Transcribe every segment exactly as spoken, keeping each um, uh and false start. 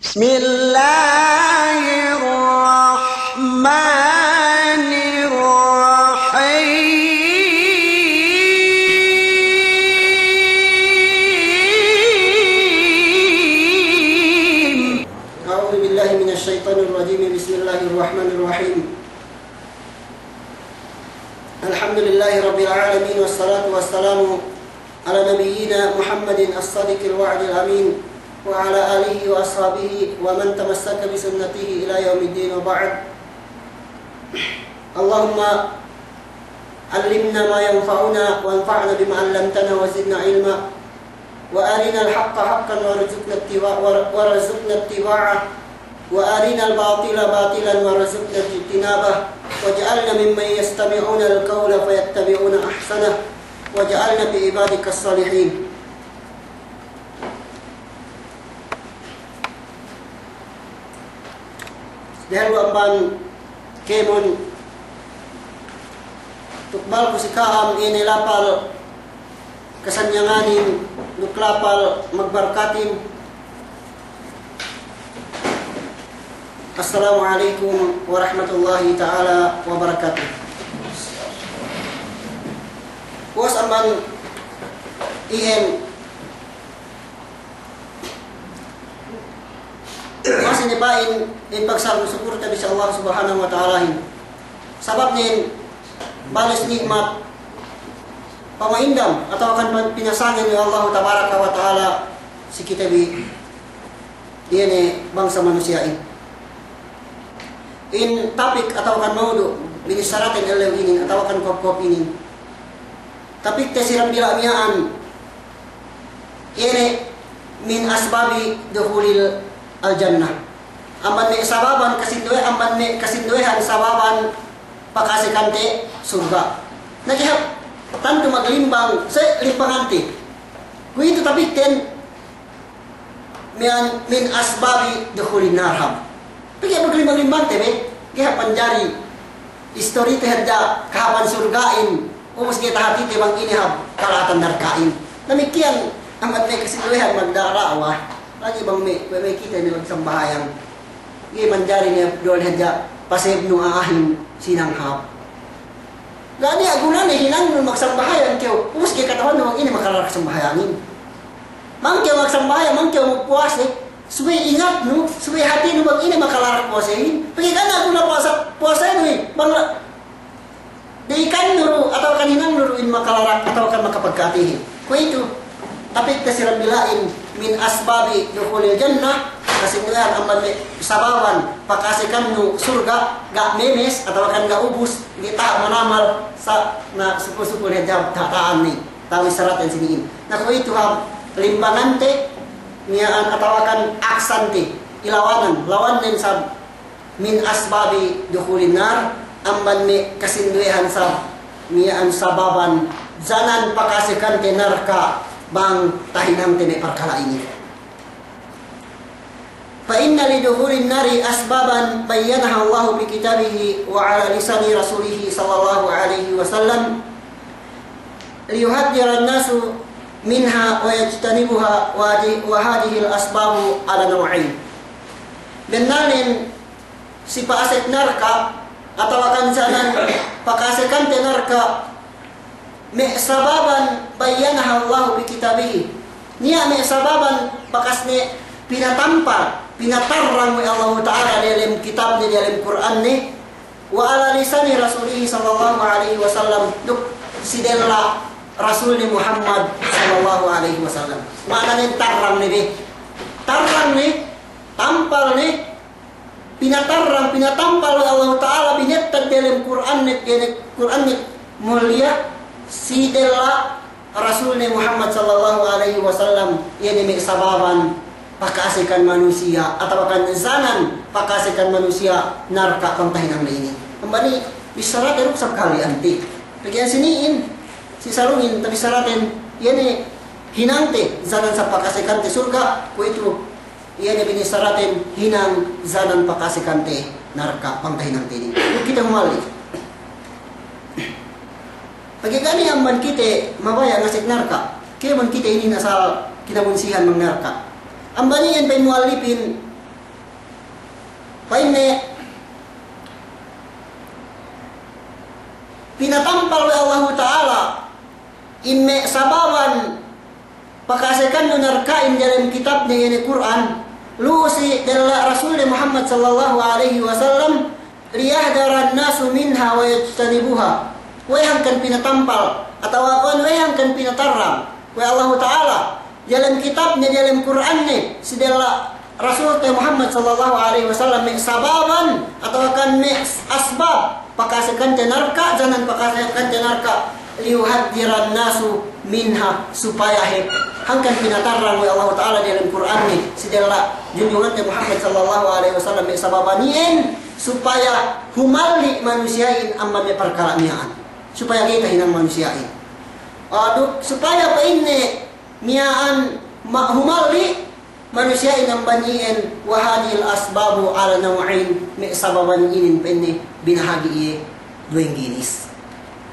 بسم الله الرحمن الرحيم. أعوذ بالله من الشيطان الرجيم. بسم الله الرحمن الرحيم. الحمد لله رب العالمين، والصلاة والسلام على نبينا محمد الصادق الوعد الأمين، وعلى آله وأصحابه ومن تمسك بسنته إلى يوم الدين، وبعد. اللهم علمنا ما ينفعنا، وانفعنا بما علمتنا، وزدنا علما. وأرنا الحق حقا وارزقنا اتباع-، وار-، وارزقنا اتباعه، وأرنا الباطل باطلا وارزقنا اجتنابه، واجعلنا ممن يستمعون القول فيتبعون أحسنه، واجعلنا في عبادك الصالحين. Dehellu amban kēmon, tukbalku si ka'am ine lapal kasanyanganin duk lapal magbarkatin. Assalamu alaikum warahmatullahi ta'ala wabarakatuh. Puwas amban iyan Masi ne pa'in in pagsukul-sukulte bi si Allah Subhanahu wa Ta'alahin. Sabab nen bales ni'mat pama'indam atawakan pinasangen we' Allah Tabaraka wa Ta'ala si kite bi, iye ne bangsa manusiya'in. In topic atawakan maudu' binissaraten ellew inin atawakan kop-kop inin. Topic te si Rabbil Alamin, iye ne min asbabi dukhulil al-jannah. Amban me' sababan kasinduwe, amban me' kasinduwehan sababan paka'asekante surga'. Na kihap tantu maglimbang, se limbangante. Kuwe'itu topic ten, miya'an min asbabi dukhulin nar hap. Pegge' maglimbang-limbangte be, ga'i hap manjari istorite hadja kahāpan surga'in, ubus ga'i tahatite bang ine hap kala'atan narka'in. Damikiyan amban me' kasinduwehan magda'wa, lagi' bang me', me', me' kite ne magsambahayang. Ga'i manjari ne duwal hadja pasebnu a'ahin sinang hap. Ga' niya' gunane hinangnu magsambahayang kew, ubus ga'i kata'uhannu bang ine makalarak sambahayangin. Bang kew magsambahayang, bang kew magpuwase, subey ingatnu, subey hatinu bang ine makalarak puwasehin. Pegge' ga' niya' guna puwasa, puwasenu, bang la-, di'ikannu du, atawakan hinangnu du in makalarak, atawakan makapagka'atihin. Kuwe'itu, topic te si Rabbil Alamin, min asbabi dukhulil jannah, kasinduwehan amban me' sababan paka'asekannu surga', ga' memes, atawakan ga' ubus, ga'i taha' manamal, sa' na sukul-sukul hadja ta'an ne, ta'u bissaraten sini'in. Na kuwe'itu hap limbangante, miya'an atawakan aksante, ilawanan, lawannen sab min asbabi dukhulin nar, amban me' kasinduwehan sab, miya'an sababan janan paka'asekante narka' bang tahinangte me' parkala' inin. Fa inna li dukhulin nari asbaban bayyanaha Allahu fi kitabihi wa ala lisani rasulihi sallallahu alaihi wasallam liyuhadhdhiran nasu minha wa yajtanibuha wa hadi-, wa hadhihil asbabu ala naw'ain. Bennalnen si pa'asek narka' atawakan janan paka'asekante narka' me' sababan bayyanaha Allahu fi kitabihi. Niya' me' sababan bakas ne pinatampal, pinatarrang we' Allahu Ta'ala diyalem kitabne, diyalem Kur'anne. Wa ala lisani rasulihi sallallahu alaihi wasallam, duk si della Rasulne Muhammad sallallahu alaihi wasallam. Ma'ananen tarrang ne be. Tarrang ne, tampal ne, pinatarrang, pinatampal we' Allahu Ta'ala, binettad diyalem Kur'anne, diyalem Kur'anne mulia, si della Rasulne Muhammad sallallahu alaihi wasallam, iye ne me' sababan paka'asekan manusiya', atawakan janan paka'asekan manusiya' narka' bang tahinangne inin. Amban ne bissarate duk sab kahali'ante. Pegge' sini'in, si salungin tabissaraten, iye ne hinangte janan sab paka'asekante surga', kuwe'itu iye ne binissaraten hinang janan paka'asekante narka' bang tahinangte inin. Duk kite humalli. Pegge' ga' niya' amban kite mabaya' ngasek narka'. Kēmon kite inin asal kinabunsihan magnarka'. Amban iyan pa'in mu'allipin, Pa'inne, pinatampal we' Allahu Ta'ala in me' sababan paka'asekannu narka'in diyalem kitabne, iye ne Kur'an, lu'u si della Rasulne Muhammad sallallahu alaihi wasallam, "Liyahdharan nasu minha wa yajtanibuha." We'ey hangkan pinatampal, atawa kuwe' we'ey hangkan pinatarrang we' Allahu Ta'ala diyalem kitabne, diyalem Kur'anne, si della Rasulte Muhammad sallallahu alaihi wasallam me' sababan atawa kan me' asbab paka'asekante narka', janan paka'asekante narka', "Liyuhadhdhiran nasu minha," supaya he hangkan pinatarrang we' Allahu Ta'ala diyalem Kur'anne si della junjungante Muhammad sallallahu alaihi wasallam me' sababan iyan, supaya humalli' manusiya'in amban me' parkala' miya'an. Supaya ga'i tahinang manusiya'in. Aduk, supaya pa'inne miya'an ma-, humalli' manusiya'in amban iyan, "Wa hadhihil asbabu ala naw'ain," me' sababan inin pa'inne binahagi' iye duweng ginis.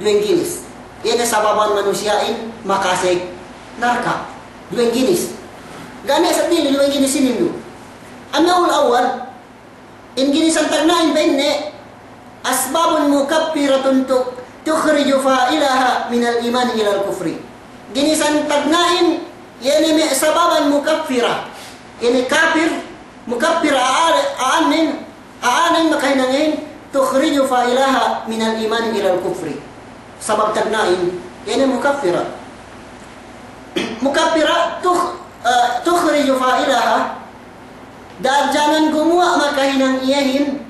Duweng ginis. Iye ne sababan manusiya'in maka'asek narka'. Duweng ginis. Ga' ne sa' inin duweng ginis inin du. An-naw'ul awwal, in ginisan tagna'in pa'inne, "Asbabun mukaffiratun tu-, tukhriju fa'ilaha minal imani ilal kufri." Ginisan tagna'in, iye ne me' sababan mukaffira. Iye ne kapir, mukaffira a'a-, a'anen, a'anen makahinang iyan, "Tukhriju fa'ilaha minal imani ilal kufri." Sabab tagna'in, iye ne mukaffira. Mukaffira tukh-, eh, tukhriju fa'ilaha, da'a janan gumuwa' makahinang iyehin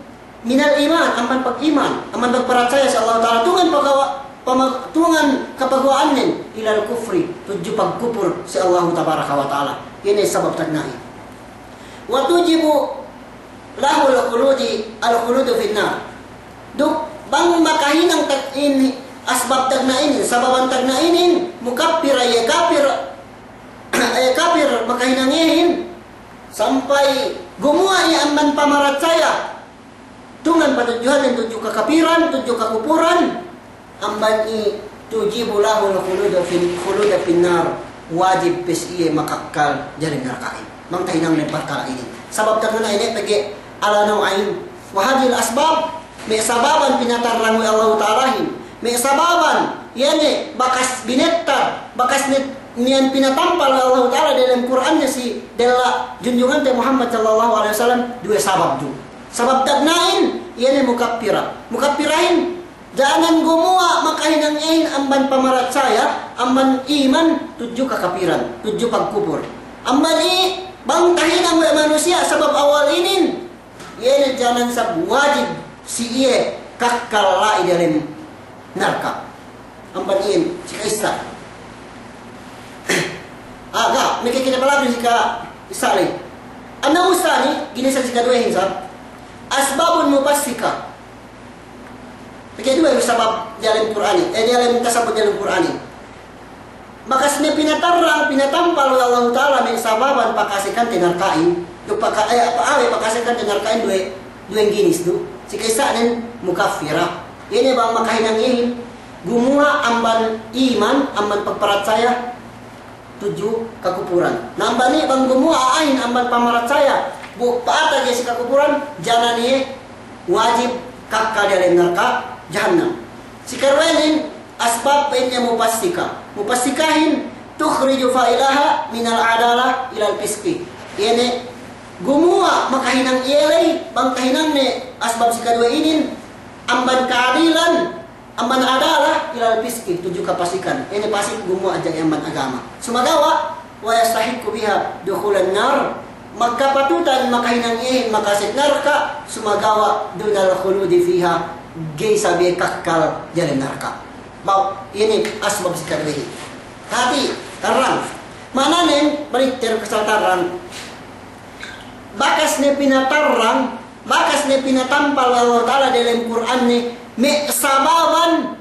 minal iman, amban pag'iman, amban pagparatsaya si Allahu Ta'ala, tungan pagawa-, pama-, tungan kapaguwa'annen, ilal kufri, tudju pagkupur si Allahu Tabaraka wa Ta'ala. Iye ne sabab tagna'in. Wa tujibu lahul khuludi, al khuludu finnar. Duk bang makahinang tag-, in asbab tagna'inin, sababan tagna'inin, mukaffira iye kapir, iye kapir makahinang iyehin, sampay gumuwa' iye amban pamaratsaya, tungan patudjuhannen tudju kakapiran, tudju kakupuran, amban i tujibu lahul khuluda fin-, khuluda finnar, wajib pe si iye makakkal diyalem narka'in. Bang tahinang ne parkala' inin. Sabab tagna'in iye pegge' ala naw'ain. Wa hadhihil asbab, me' sababan pinatarrang we' Allahu Ta'alahin. Me' sababan, iye ne bakas binettar, bakas ne-, niyan pinatampal we' Allahu Ta'ala diyalem Kur'anne si della junjungante Muhammad sallallahu alaihi wasallam, duwe sabab du. Sabab tagna'in, iye ne mukaffira. Mukaffirahin, janan gumuwa' makahinang iyehin amban pamaratsaya, amban iman, tudju kakapiran, tudju pagkupur. Amban i, bang tahinang we' manusiya' sabab awal inin, iye ne janan sab wajib si iye kakkal la'i diyalem narka'. Amban iyan, si ka'issa. Ah, ga', meke kite palabey si ka'issa ley. An-naw'us sani, ginisan si kaduwehin sab. Asbabun mufassika. Pegge' duwe sabab diyalem Kur'anin, eh, diyalem tasabut diyalem Kur'anin. Bakas ne pinatarrang, pinatampal we' Allahu Ta'ala me' sababan paka'asekante narka'in, duk paka-, eh, apa awe paka'asekante narka'in duwe, duwe ginis du. Si ka'issa'nen mukaffira. Iye ne bang makahinang iyehin, gumuwa' amban iman, amban pagparatsaya, tudju kakupuran. Na amban i bang gumuwa' a'ahin amban pamaratsaya, bu pa'atag iye si kakupuran, janan iye wajib kakkal diyalem narka' jahannam. Si karuwenin, asbab pa'inne mufassika. Mufassikahin, tukhriju fa'ilaha minal adalah ilal fisqi. Iye ne, gumuwa' makahinang iye ley, bang tahinang ne asbab si kaduwe inin, amban ka'adilan, amban adalah ilal fisqi, tudju kapasikan. Iye ne pasik gumuwa' hadja iye amban agama. Sumagawa', wa yastahiqqu biha dukhulan nar, magkapatutan makahinang iyehin maka'asek narka', sumagawa' dunal khuludi fiha, ga'i sab iye kakkal diyalem narka'. Baw, iye ne asbab si kaduwehin. Hati, tarrang. Ma'ananen, balik ter pasal tarrang. Bakas ne pinatarrang, bakas ne pinatampal we' Allahu Ta'ala diyalem Kur'anne, me' sababan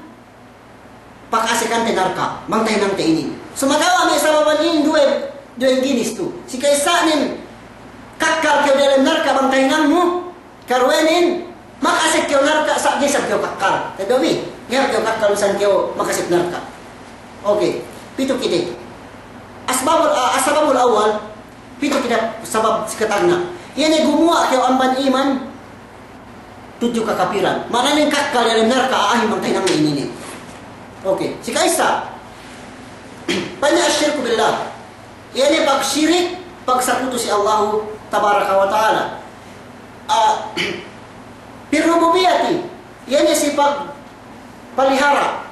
paka'asekante narka', bang tahinangte inin. Sumagawa' me' sababan inin duwe, duwe ginis tu. Si ka'issa'nen, kakkal kew diyalem narka' bang tahinangnu, karuwenin, maka'asek kew narka' sa' ga'i sab kew kakkal. Teddo'bi, ga'i sab kew kakkal bisan kew maka'asek narka'. Oke, pitu kite. Asbabul, ah, asbabul awwal, pitu kite sabab si katagna'. Iye ne gumuwa' kew amban iman, tudju kakapiran. Ma'ananen kakkal diyalem narka' a'ahin bang tahinang ne inin. Oke, si ka'issa. Pa'inne ash-shirku billah. Iye ne pagshirik, pagsakutu si Allahu tabaraka wa ta'ala. Ah, fir rububiyyati, iye ne si pagpalihara'.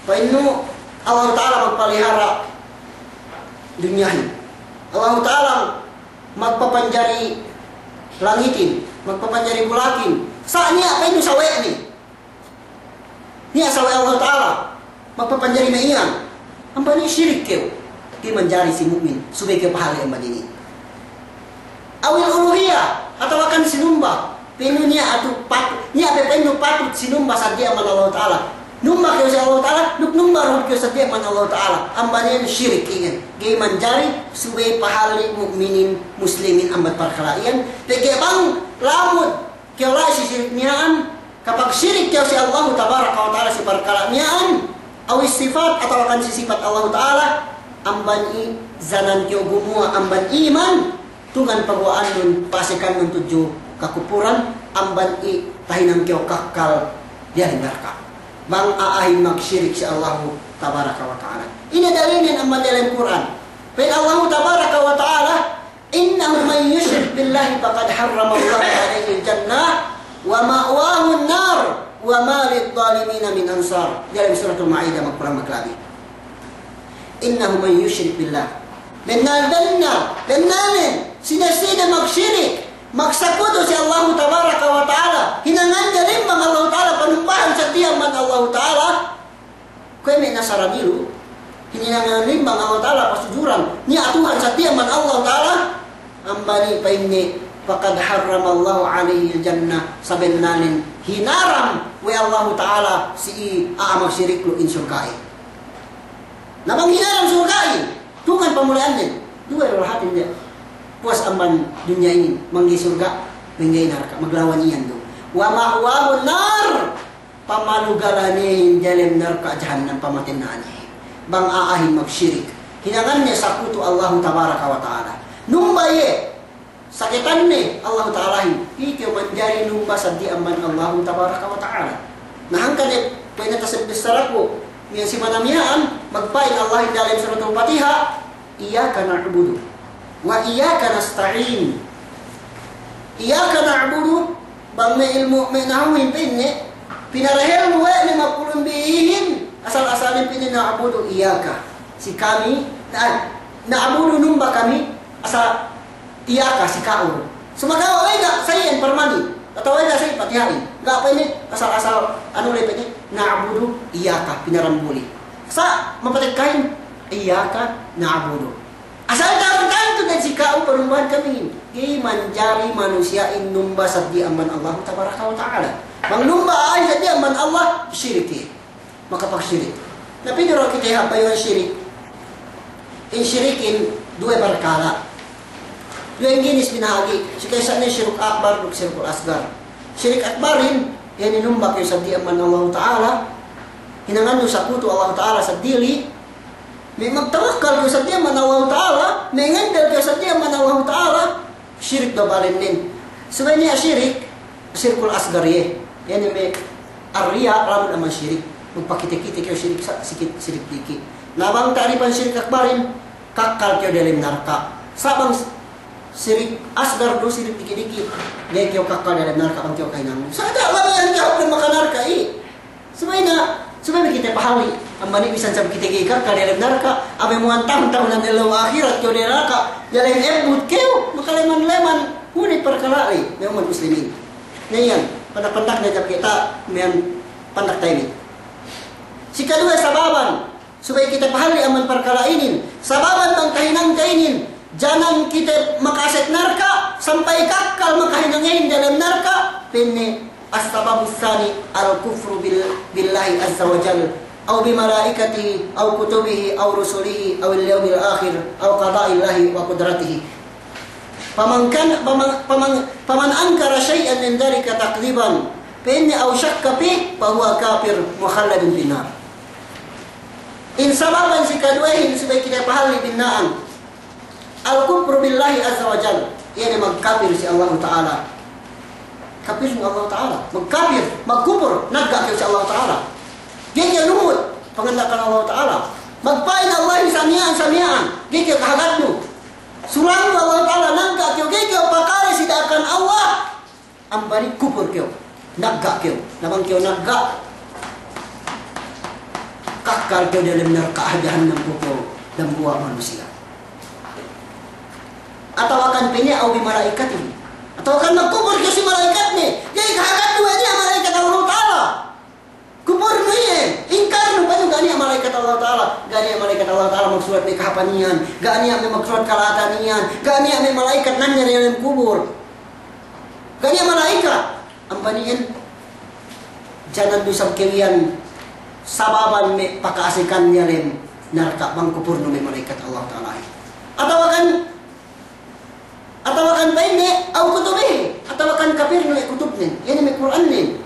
Pa'innu Allahu ta'ala magpalihara' dunyahin. Allahu ta'ala magpapanjari langitin, magpapanjari bulakin. Sa' niya' pa'innu sawe'ne. Niya' sawe' Allahu ta'ala magpapanjari me' iyan. Amban iye shirik kew. Ga'i manjari si mu'min subey kew pahalli' amban inin. Awil uluhiyya, atawakan sinumba. Pa'innu niya' atu pat-, niya' pe pa'innu patut sinumba saddi amban Allahu ta'ala. Numba kew si Allahu ta'ala, duk numba du kew saddi amban Allahu ta'ala. Amban iyan shirik iyan. Ga'i manjari subey pahalli' mu'minin muslimin amban parkala' iyan. Pegge' bang lamud kew la'i si shirik miya'an, kapagshirik kew si Allahu tabaraka wa ta'ala si parkala' miya'an, awis sifat, atawakan si sipat Allahu ta'ala, amban i janan kew gumuwa' amban iman, tungan paguwa'annun, pasekannun tudju kakupuran, amban i tahinang kew kakkal diyalem narka'. Bang a'ahin magshirik si Allahu tabaraka wa ta'ala. Ine dalilnen amban diyalem Kur'an? Pa'in Allahu tabaraka wa ta'ala, إنه من يشرك بالله فقد حرم الله عليه الجنة ومأواه النار وما للظالمين من أنصار. Diyalem Suratul Ma'idah, magkulang maglabi. إنه من يشرك بالله. Bennal-bennal, bennalnen, sine-sine magshirik, magsakutu si Allahu tabaraka wa ta'ala, hinangan niya limbang Allahu ta'ala, panumbahan saddi amban Allahu ta'ala, kuwe' me' Nasarani lu, hininangan limbang Allahu ta'ala, pasujuran niya' Tuhan saddi amban Allahu ta'ala, amban i pa'inne, فقد حرم الله عليه الجنة, sabennalnen hinaram we' Allahu ta'ala si i a'a magshirik lu in surga'in. Na bang hinaram surga'in, tungan pamuli'annen, duwe du lahatin de. Puwas amban dunya inin, mangga'i surga', mangga'i narka', maglawan iyan du. ومأواه النار. Pamalugalan iyehin diyalem narka' jahannam pamatenna'an iyehin. Bang a'ahin magshirik, hinanganne sakutu Allahu tabaraka wa ta'ala. Numba iye, saketanne Allahu ta'alahin. Ga'i kew manjari numba saddi amban Allahu tabaraka wa ta'ala. Na hangkan e, pa'in atas bissaraku, miya'an si mana miya'an, magpa'in Allahin diyalem Suratul Fatiha, إياك نعبد وإياك نستعين. إياك نعبد, bang me' ilmu' me' nahuhin pa'inne, pinarahelnu we' ne mapulun bihin, asal-asalin pa'inne na'budu iyyaka. Si kami, na-, na'budu numba kami, asal iyyaka si ka'u. Sumagawa' we' ga' sa iyan parmani, atawa we' ga' sa iyan Fatihahin. Ga' pa'inne, asal-asal, anu le pa'inne, na'budu iyyaka, pinarambuli. Sa' mapatekkahin, iyyaka na'budu. Asal tantu-tantu ne si ka'u panumbahan kamihin. Ga'i manjari manusiya'in numba saddi amban Allahu tabaraka wa ta'ala. Bang numba a'ahin saddi amban Allah, shirik iye. Makapagshirik. Na pī du ra kite hap bayu'an shirik. In shirikin duwe parkala'. Duwe ginis binahagi'. Si ka'issanen shirkul akbar duk shirkul asgar. Shirik akbarin, iye ne numba kew saddi amban Allahu ta'ala. Hinangannu sakutu Allahu ta'ala seddili. Me' magtawakkal kew saddi amban Allahu ta'ala, me' ngandel kew saddi amban Allahu ta'ala, shirik du balennen. Subey niya' shirik, shirkul asgar iye. Iye ne me' ar-riya', lamud amban shirik. Magpakite-kite kew shirik sa-, sikit, shirik diki'. Na bang ta'rifan shirik akbarin, kakkal kew diyalem narka'. Sa' bang shirik asgar du, shirik diki'-diki', ga'i kew kakkal diyalem narka' bang kew kahinang. Sa' da' labi iyan kew hap makanarka' i. Subey na, subey bi kite pahalli'. Amban i bisan sab kite ga'i kakkal diyalem narka', abe muwan tahun-tahunan ellew ahirat kew diyalem narka', diyalem ebbut kew, makaleman-leman, hunit parkala' ley, me' ummat muslimin. Na iyan, pandak-pandak ne sab kite, miya'an pandak taymit. Si kaduwe sababan, subey kite pahalli' amban parkala' inin, sababan bang tahinangte inin, janan kite maka'asek narka', sampay kakkal makahinang iyehin diyalem narka', pa'inne, السبب الثاني الكفر بال-، بالله عز وجل، أو بملائكته، أو كتبه، أو رسله، أو اليوم الآخر، أو قضاء الله وقدرته. فمن كان، فمن، فمن، فمن أنكر شيئا من ذلك تكذيبا، فإن أو شك فيه، فهو كافر مخلد في النار. In sababan si kaduwehin subey kite pahalli' binna'an. Al-kufru billahi azza wa jal, iye ne magkapir si Allahu Ta'ala. Kapirnu Allah Ta'ala. Magkapir, magkupur, nagga' kew si Allah Ta'ala. Ga'i kew lumut panganda'akan Allah Ta'ala. Magpa'in Allah in samiya'an-samiya'an. Ga'i kew kahagadnu. Surangnu Allah Ta'ala, nagga' kew, ga'i kew pakale si da'akan Allah. Amban iyan kupur kew, nagga' kew. Na bang kew nagga', kakkal kew diyalem narka' jahannam ku kew dambuwa' manusiya'. Atawakan pa'inne, "Aw bi malaikatihi." Atawakan magkupur kew si malaikatne. Ga'i kahagadnu we' niya' malaikat Allah Ta'ala. Kupurnu iyan, ingkarnu, pa'innu ga' niya' malaikat Allah Ta'ala, ga' niya' malaikat Allah Ta'ala magsulat me' kahāpan iyan, ga' niya' me' magsulat kala'atan iyan, ga' niya' me' malaikat nanyar diyalem kubur. Ga' niya' malaikat. Amban iyan, jangan du isab kew iyan sababan me' paka'asekan diyalem narka' bang kupurnu me' malaikat Allah Ta'ala. Atawakan Atawakan pa'inne, "Aw kutubihi," atawakan kapirnu me' kutubnen, iye ne me' Kur'annen.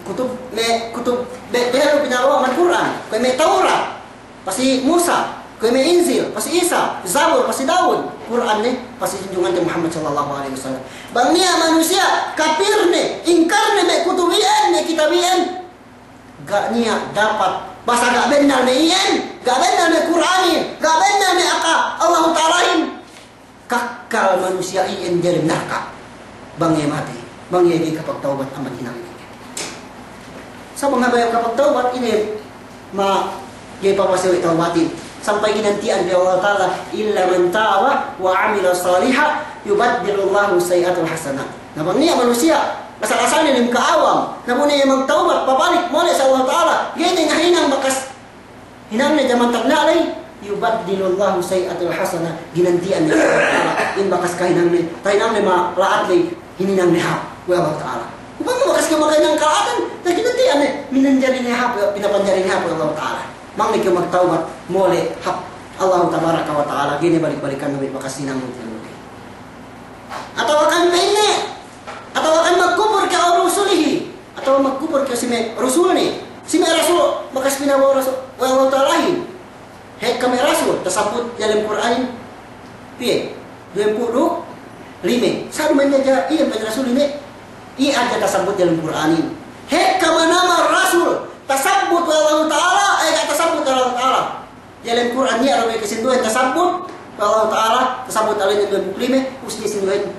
Kutub, me' kutub be-, behu pinaluwa' amban Kur'an, kuwe' me' Tawrat, pa si Musa, kuwe' me' Injil, pa si Isa, Zabur, pa si Dawud, Kur'an ne, pa si junjungante Muhammad sallallahu alaihi wasallam. Bang niya' manusiya' kapirne, ingkarne me' kutub iyan, me' kitab iyan, ga' niya' dapat, basa ga' bennal me' iyan, ga' bennal me' Kur'anin, ga' bennal me' aka Allahu Ta'alahin. Kakkal manusiya' iyan diyalem narka' bang iye matey, bang iye ga'i kapagtawbat amban hinangne. Sa' bang haba' iye kapagtawbat, ine ma ga'i pamase we' tawbatin. Sampay ginanti'an we' Allah Ta'ala, "Illa man taba wa amila salihan, yubaddilullahu sayyi'atihim hasanat." Na bang niya' manusiya', asal-asalne lim ka'awam, na bu ne magtawbat, pabalik, mole' si Allah Ta'ala, ga'i ne ngahinang bakas hinangne jaman tagna' ley, yubaddilullahu sayyi'atihim hasanat, ginanti'an ne Allah Ta'ala in bakas kahinangne, tahinangne mala'at ley, hininangne hāp we' Allah Ta'ala. Upama bakas kew makahinang kala'atan, na ginanti'an ne, minanjari ne hāp, pinapanjari ne hāp we' Allah Ta'ala. Bang ne kew magtawbat, mole' hap Allah tabaraka wa ta'ala, ga'i ne balik-balikan ne bakas hinang mu. Atawakan pa'inne, atawakan magkupur kew aw rusulihi, atawa magkupur kew si me' rusulne. Si me' rasul, bakas pinabo'o rasul we' Allah Ta'alahin. Hekka me' rasul tasabbut diyalem Kur'anin, piye? Duwempū' duk lime. Sa' duma'in hadja iyan me' rasulin, iye hadja tasabbut diyalem Kur'anin. Hekka manamal rasul tasabbut we' Allah Ta'ala, eh, ga' tasabbut we' Allah Ta'ala. Diyalem Kur'an niya' du me' kasinduwehin tasabbut we' Allah Ta'ala, tasabbut ēnnen duwempū' duk lime, ubus ne sinduwehin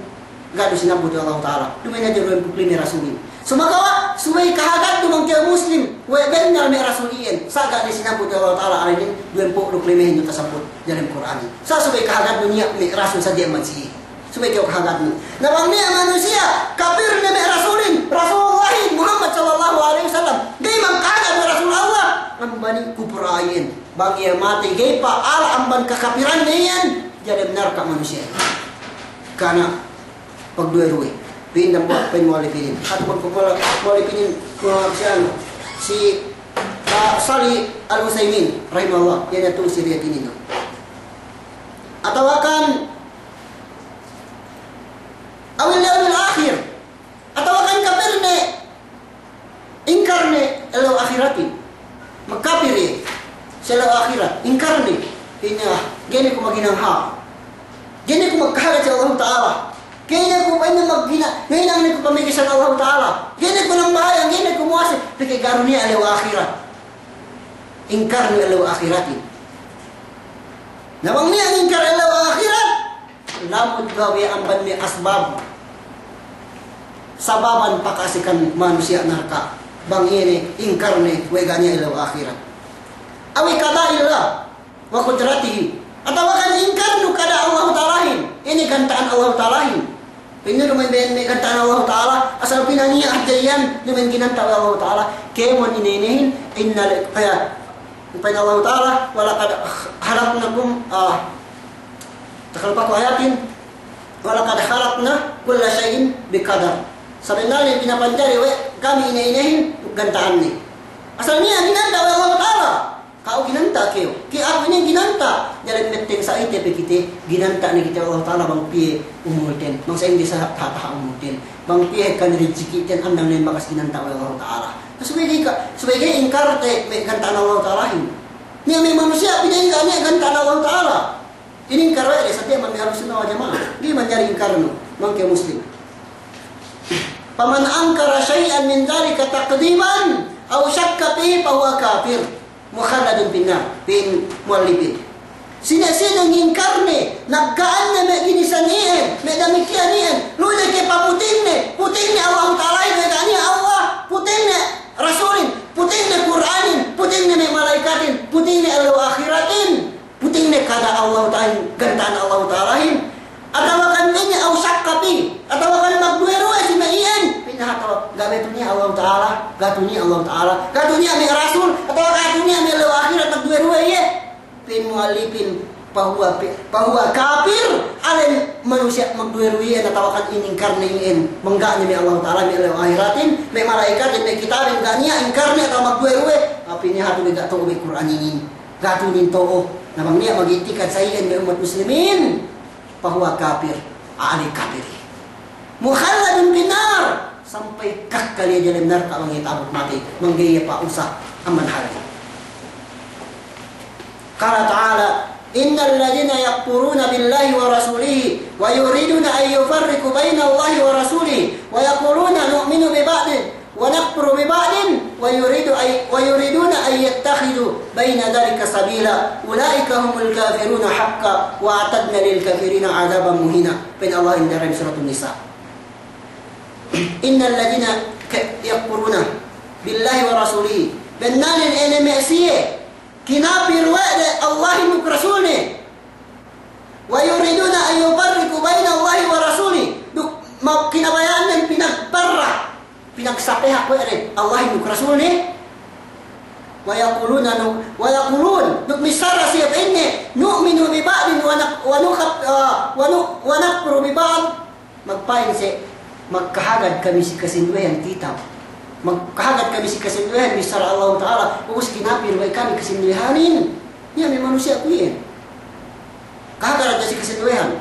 ga' du sinabbut we' Allah Ta'ala. Duma'in hadja duwempū' duk lime rasulin. Sumagawa', subey kahagadnu bang kew Muslim, we' bennal me' rasul iyan, sa' ga' ne sinabbut we' Allah Ta'ala ēnnen duwempū' duk limehin du tasabbut diyalem Kur'anin. Sa' subey kahagadnu niya' me' rasul sadja amban si iye. Subey kew kahagadnu. Na bang niya' manusiya' kapirne me' rasulin, Rasulullahin Muhammad sallallahu alaihi wasallam, ga'i magkahagad we' Rasul Allah, amban iyan kupur iyan. Bang iye matey ga'i pa'ala amban kakapiranne iyan, diyalem narka' manusiya'. Kana' pagduwe-ruwe. Pa'in dambuwa', pa'in mu'allifin. Hatu pag-, pag-, mu'allifin, mu'allifin si anu, si, ah, Salih Al-Utsaimin, rahimahullah. Iye ne tu si riyad inin. Atawakan awil yawmil akhir. Atawakan kapirne, ingkarne ellew ahiratin. Magkapir iye si ellew ahirat, ingkarne. Pa'inne, ah, ga'i ne ku maghinang hāp. Ga'i ne ku magkahagad si Allahu Ta'ala. Ga'i ne ku, pa'inne, maghina-, ngahinang ne ku pamagesan Allahu Ta'ala. Ga'i ne ku nambahayang, ga'i ne ku muwase, pegge' ga' du niya' ellew ahirat. Ingkarne ellew ahiratin. Na bang niya' ingkar ellew ahirat, lamud ga'i amban me' asbab sababan paka'asekan manusiya' narka', bang iye ne ingkarne we' ga' niya' ellew ahirat. Awi qada'illah wa qudratihi. Atawakan ingkarnu kada' Allahu Ta'alahin, ine ganta'an Allahu Ta'alahin. Pa'inne duma'in me' ganta'an Allahu Ta'ala, asal pinaniya' hadja iyan, duma'in ginanta' we' Allahu Ta'ala. Kēmon ine-inehin, inna li-, eh, pa'in Allahu Ta'ala, "Wa laqad khalaqnakum," ah, takalpaku ayatin, "Wa laqad khalaqna kulla shay'in biqadar." Sabennalne pinapanjari we' kami ine-inehin ganta'anne. Asal niya' ginanta' we' Allahu Ta'ala. Ka'u ginanta' kew. Ke aku inin ginanta'. Diyalem metteng sa'ite pe kite, ginanta' ne kite we' Allahu Ta'ala bang piye umulten. Bang sa'ingge sa taha'-taha' umulten. Bang piye ekka ne rijikiten, andang ne bakas ginanta' we' Allahu Ta'ala. Na subey ga'i ka, subey ga'i ingkarte me' ganta'an Allahu Ta'alahin. Niya' me' manusiya' pina'in ga' niya' ganta'an Allahu Ta'ala. Inin ingkar we' de, satiya' amban me' Ahlus Sunnah wal Jama'ah. Ga'i manjari ingkarnu, bang kew Muslim. فمن أنكر شيئا من ذلك تكذيبا أو شك فيه فهو كافر مخلد في النار. Pa'in mu'allifin. Sine-sine ngingkarne, nagga'anne me' ginisan iyan, me' damikiyan iyan, lu'u ne ke paputingne, putingne Allahu Ta'alahin, me' ga' niya' Allah, putingne Rasulin, putingne Kur'anin, putingne me' mala'ikatin, putingne ellew ahiratin, putingne kada Allahu Ta'alahin, ganta'an Allahu Ta'alahin, atawakan pa'inne أو شك فيه, atawakan magduwe-ruwe si me' iyan, pa'inne hatu, ga' be tu niya' Allahu Ta'ala, ga' tu niya' Allahu Ta'ala, ga' tu niya' me' Rasul, atawa ga' tu niya' me' ellew ahirat, magduwe-ruwe iye. Pa'in mu'allifin, فهو, فهو كافر, alen manusiya' magduwe-ruwe iyan atawakan iningkarne iyan, mangga'ne me' Allahu Ta'ala, me' ellew ahiratin, me' mala'ikatin, me' kitabin, ga' niya' ingkarne atawa magduwe-ruwe, pa'inne hatu, ga' to'o me' Kur'an inin, ga' tu inin to'o. Na bang niya' mag'i'tikad sa iyan me' ummat muslimin, فهو كافر, a'ali kapir. مخلد في النار, sampay kakkal iye diyalem narka' bang iye ta'abut matey, bang ga'i iye pa'usa amban hal inin. قال تعالى: إن الذين يكفرون بالله ورسوله ويريدون أن يفرقوا بين الله ورسوله ويقولون نؤمن ببعض ونكفر ببعض ويريد أن، ويريدون أن يتخذوا بين ذلك سبيلا أولئك هم الكافرون حقا وأعتدنا للكافرين عذابا مهينا. Pa'in Allah in diyalem Suratun Nisa. إن الذين ك-، يكفرون بالله ورسوله. Bennalnen ine me' siye kinapir we' de Allahin duk Rasulne. ويريدون أن يفرقوا بين الله ورسوله. Duk ma-, kinabaya'annen pinagparra, pinagsapehak we' de Allahin duk Rasulne. ويقولون نو-، ويقولون, duk missara siye pa'inne, نؤمن ببعض ونك-، ونكف-، آه، ونو-، ونكفر ببعض. Magpa'in siye, magkahagad kami si kasinduwehan kitab. Magkahagad kami si kasinduwehan bissara Allahu Ta'ala, ubus kinapir we' kami kasinduwehanin. Niya' me' manusiya' kuwe' iyan. Kahagad hadja si kasinduwehan.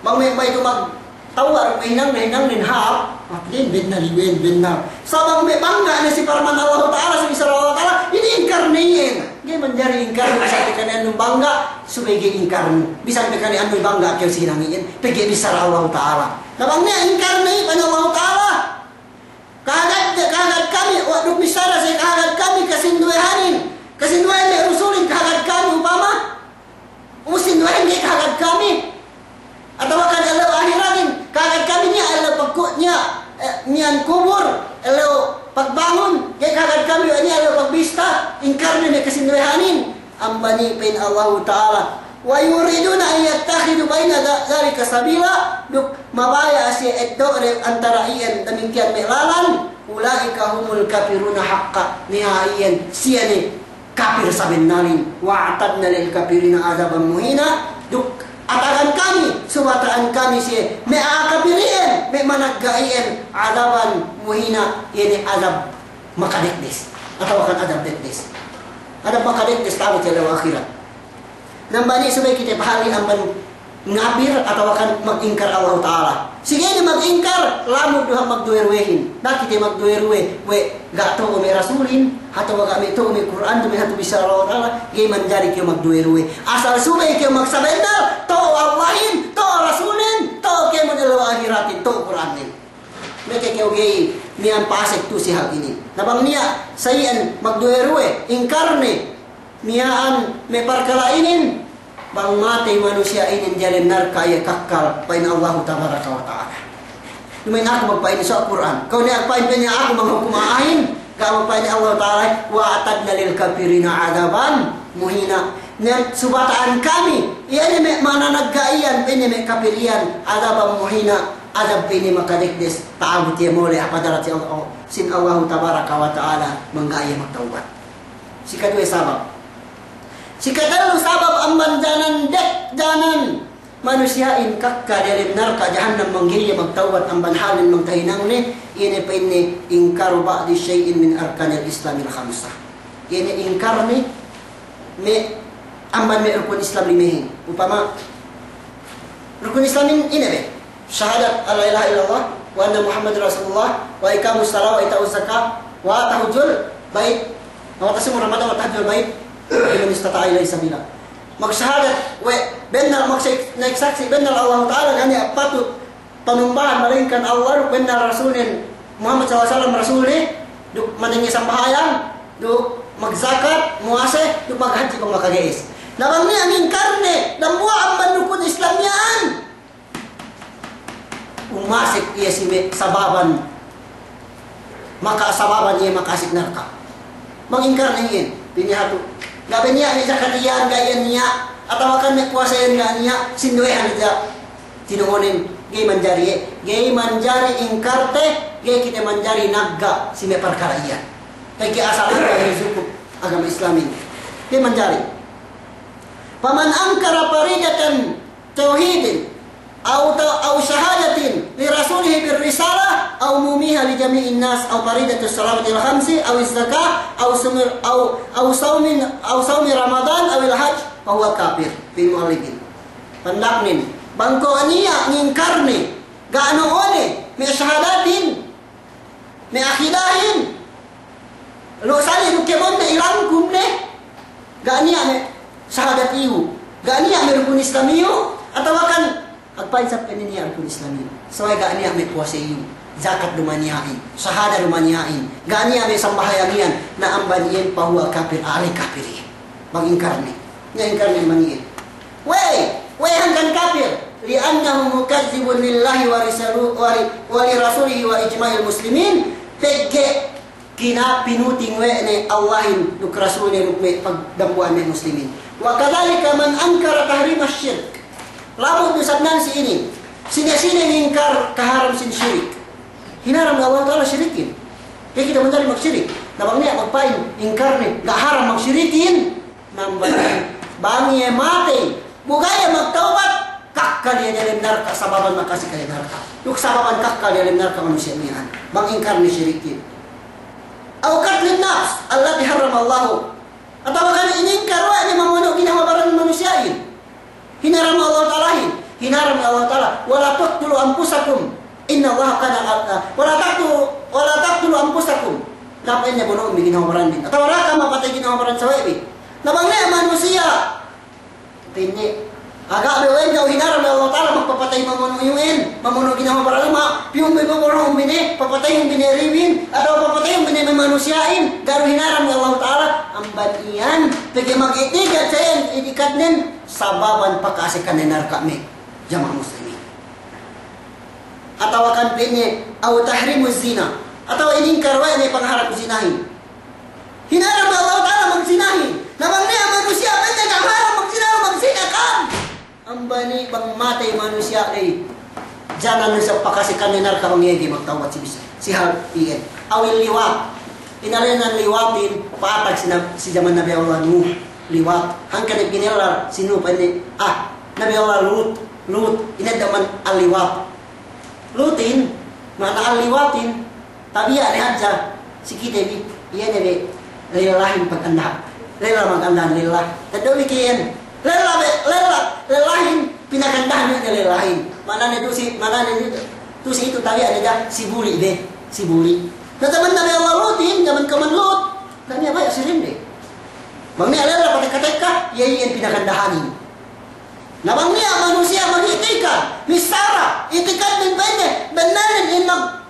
Bang me' bang itu magtawar, me' hinang, me' hinang, me' hāp, hāp iyan, bennal iwen, bennal. Sa' bang me' bangga' ne si parman Allahu Ta'ala, si bissara Allahu Ta'ala, inin ingkarne iyan. Ga'i manjari ingkarnu, bisan pe kaniya-kaniya bangga', subey ga'i ingkarnu. Bisan pe kaniya-kaniya bangga' kew si hinang iyan, pegge' bissara Allahu Ta'ala. Na bang niya' ingkarne iyan Allahu Ta'ala. Kahagad, kahagad kami, wa' duk bissara siye kahagad kami kasinduwehanin. Kasinduwehan me' Rusulin kahagad kami upama. Ubus sinduwehan ga'i kahagad kami. Atawa kan ellew ahiratin, kahagad kami niya' ellew pagku-, niya', eh, miya'an kubur, ellew pagbangun, ga'i kahagad kami we' niya' ellew pagbista, ingkarne me' kasinduwehanin. Amban iye pa'in Allahu Ta'ala, ويريدون أن يتخذوا بين ذ-، ذلك سبيلا, duk mabaya' siye eddo'de antara iyan damikkiyan me' lalan, أولئك هم الكافرون حقا, niya' iyan siye ne kapir sabennalin. وأعتدنا للكافرين عذابا مهينا, duk atagan kami, subata'an kami siye, me' a'a kapir iyan, me' managga' iyan, عذابا مهينا, iye ne azab makadekdes, atawa kan azab dekdes. Azab makadekdes ta'abut si ellew ahirat. Na amban iye subey kite pahali amban ngapir atawa kan magingkar Allahu Ta'ala. Si ga'i ne magingkar, lamud du hap magduwe-ruwehin. Na kite magduwe-ruwe, we' ga' to'o me' Rasulin, atawa ga' me' to'o me' Kur'an, du me' hatu bissara Allahu Ta'ala, ga'i manjari kew magduwe-ruwe. Asal subey kew magsabennal, to'o Allahin, to'o Rasulin, to'o kēmon ellew ahiratin, to'o Kur'anin. Meke kew ga'i miya'an pasek tu'u si hal inin. Na bang niya' sa iyan magduwe-ruwe, ingkarne, miya'an me' parkala' inin, bang matey manusiya' inin diyalem narka' iye kakkal, pa'in Allahu Tabaraka wa Ta'ala. Duma'in aku magpa'in so Kur'an. Kew ne magpa'in pa'in aku manghukum a'ahin, ga' magpa'in Allahu Ta'ala, وأعتدنا للكافرين عذابا مهينا. Ne subata'an kami, iye ne me' mananagga' iyan, pa'inne me' kapir iyan, عذابا مهينا, azab pa'inne makadekdes, ta'abut iye mole' hap hadarat Allah, sin Allahu Tabaraka wa Ta'ala, bang ga'i iye magtawbat. Sikaduwe sabab. Sikatellu sabab amban janan dek-, janan manusiya'in kakka diyalem narka' jahannam bang ga'i iye magtawbat amban halnen bang tahinangne, iye ne pa'inne إنكار بعض شيء من أركان الإسلام الخمسة. Iye ne ingkarne me' amban me' rukun Islam limehin. Upama, rukun Islamin ine be? شهادة أن لا إله إلا الله وأن محمدا رسول الله وإقام الصلاة وإيتاء الزكاة وحج البيت وتصوم رمضان وحج البيت لمن استطاع إليه سبيلا. Magsahadat we' bennal, magsa-, nagsaksi' bennal Allahu Ta'ala ga' niya' patut panumbahan malaingkan Allah, bennal Rasulnen Muhammad sallallahu alaihi wasallam rasul ne, duk manenge sambahayang, duk magzakat, muwase, duk maghadji bang makaga'es. Na bang niya' ngingkar ne dambuwa' amban rukun Islam miya'an, umasek iye si me' sababan, maka sababan iye maka'asek narka'. Bang ingkar ne iyan, pa'inne hatu, ga' be niya' me' zakat iyan, ga' iyan niya', atawa kan me' puwase iyan ga' niya', sinduwehan hadja. Tinuhunin, ga'i manjari, ga'i manjari ingkarte, ga'i kite manjari nagga' si me' parkala' iyan. Pegge' asal agama iyan sukup agama Islamin. Ga'i manjari. Faman ankara faridatan tawhidin, aw ta-, aw shahadatin li rasulihi bir risalah, aw umumiha li jami'in nas, aw faridatus salawatil khamsi, aw zakah, aw sumir, aw, aw saumin, aw saumi Ramadan, awil hajj, fahuwa kafir, fil mu'allifin. Pandaknen, bang kuwe' niya' ngingkarne, ga' no'one, me' shahadatin, me' akidahin, lu' sali' duk kēmonne ilangkum ne, ga' niya' me' shahadat iyu, ga' niya' me' rukun Islam iyu, atawa kan, agpa'in sab pa'inne niya' rukun Islam iyu. Sawe' ga' niya' me' puwase iyu, zakat du maniya'in, shahadat du maniya'in, ga' niya' me' sambahayang iyan, na amban iyan fahuwa kafir, a'a ley kafir iye. Bang ingkarne. Niya' ingkarne mani'in. We'ey, we'ey hangkan kafir. Li'annahu mukadzibun lillahi wa risalu-, wa ri-, wa li rasulihi wa ijma'il muslimin. Pegge' kinapinuting we' ne Allahin duk rasulne duk me' pagdambuwa'an me' muslimin. Wa kadzalika man ankara tahrimash shirk. Labu' du sabnan si inin. Sine-sine ngingkar kaharam sin shirik. Hinaram we' Allah Ta'ala shirikin. Ga'i kite manjari magshirik. Na bang niya' magpa'in ingkarne, ga' haram magshirikin. Nambal, bang iye matey, bu ga'i iye magtawbat, kakkal iye diyalem narka', sababan maka'asek iye narka'. Duk sababan kakkal diyalem narka' manusiya' miya'an. Bang ingkarne shirikin. Aw qatlin nafs allati harramallahu. Atawa kan iningkar we' ne mamono' ginhawa baran manusiya'in. Hinaram Allah Ta'alahin. Hinaram Allah Ta'ala. Wa la taqtulu anfusakum. Innallaha kana, wa la taqtulu, wa la taqtulu anfusakum. Na pa'inne bono'un bi ginhawa baranbin. Atawa da'a ka'am mapatey ginhawa baran sawe'bi. Na bang ne manusiya'. Pa'inne, aga' be we' ne hinaram Allah Ta'ala magpapatey mamono' iyu'in, mamono' ginhawa baran ma, piyun be mamono'un bi ne, papateyun bi ne ribin, atawa papateyun bi ne me' manusiya'in, ga' du hinaram Allah Ta'ala, amban iyan, pegge' mag'itikad sa iyan, i'tikadnen, sababan paka'asekan ne narka' me' jama'a muslimin. Atawa kan pa'inne, aw tahrimuz zina. Atawa iningkar we' ne pangharam zinahin. Hinaram Allah Ta'ala magzinahin. Na bang niya' manusiya' pa'inne ga' haram magzina, magzina kan. Amban iyan bang matey manusiya' ley. Janan ne sa paka'asekan ne narka' bang iye ga'i magtawbat si bisa. Si hal iyan. Awil liwat. Inēnan liwatin, pa'atag si nab-, si jaman Nabi Allah Nuh, liwat. Hangkan ne pinella si Nuh pa'inne, ah, Nabi Allah Lut, Lut, inedda' man al-liwat. Lutin, ma'ana al-liwatin, tabiya' ne hadja, si kite bi, iye ne bi, lellahin paganda. Lella maganda, lella. Teddo' bi kiyen. Lella be, lella, lellahin, pinagandahan ne lellahin. Ma'anane tu'u si, ma'anane tu'u si itu tabiya' ne hadja, si buli' be, si buli'. Na jaman Nabi Allah Lutin, jaman kawman Lut, ga' niya' baya' si dende. Bang niya' lella patekka-tekka, iye iyan pinagandahanin. Na bang niya' manusiya' mag'itikad, missāra, i'tikadnen pa'inne, bennalnen in mag-,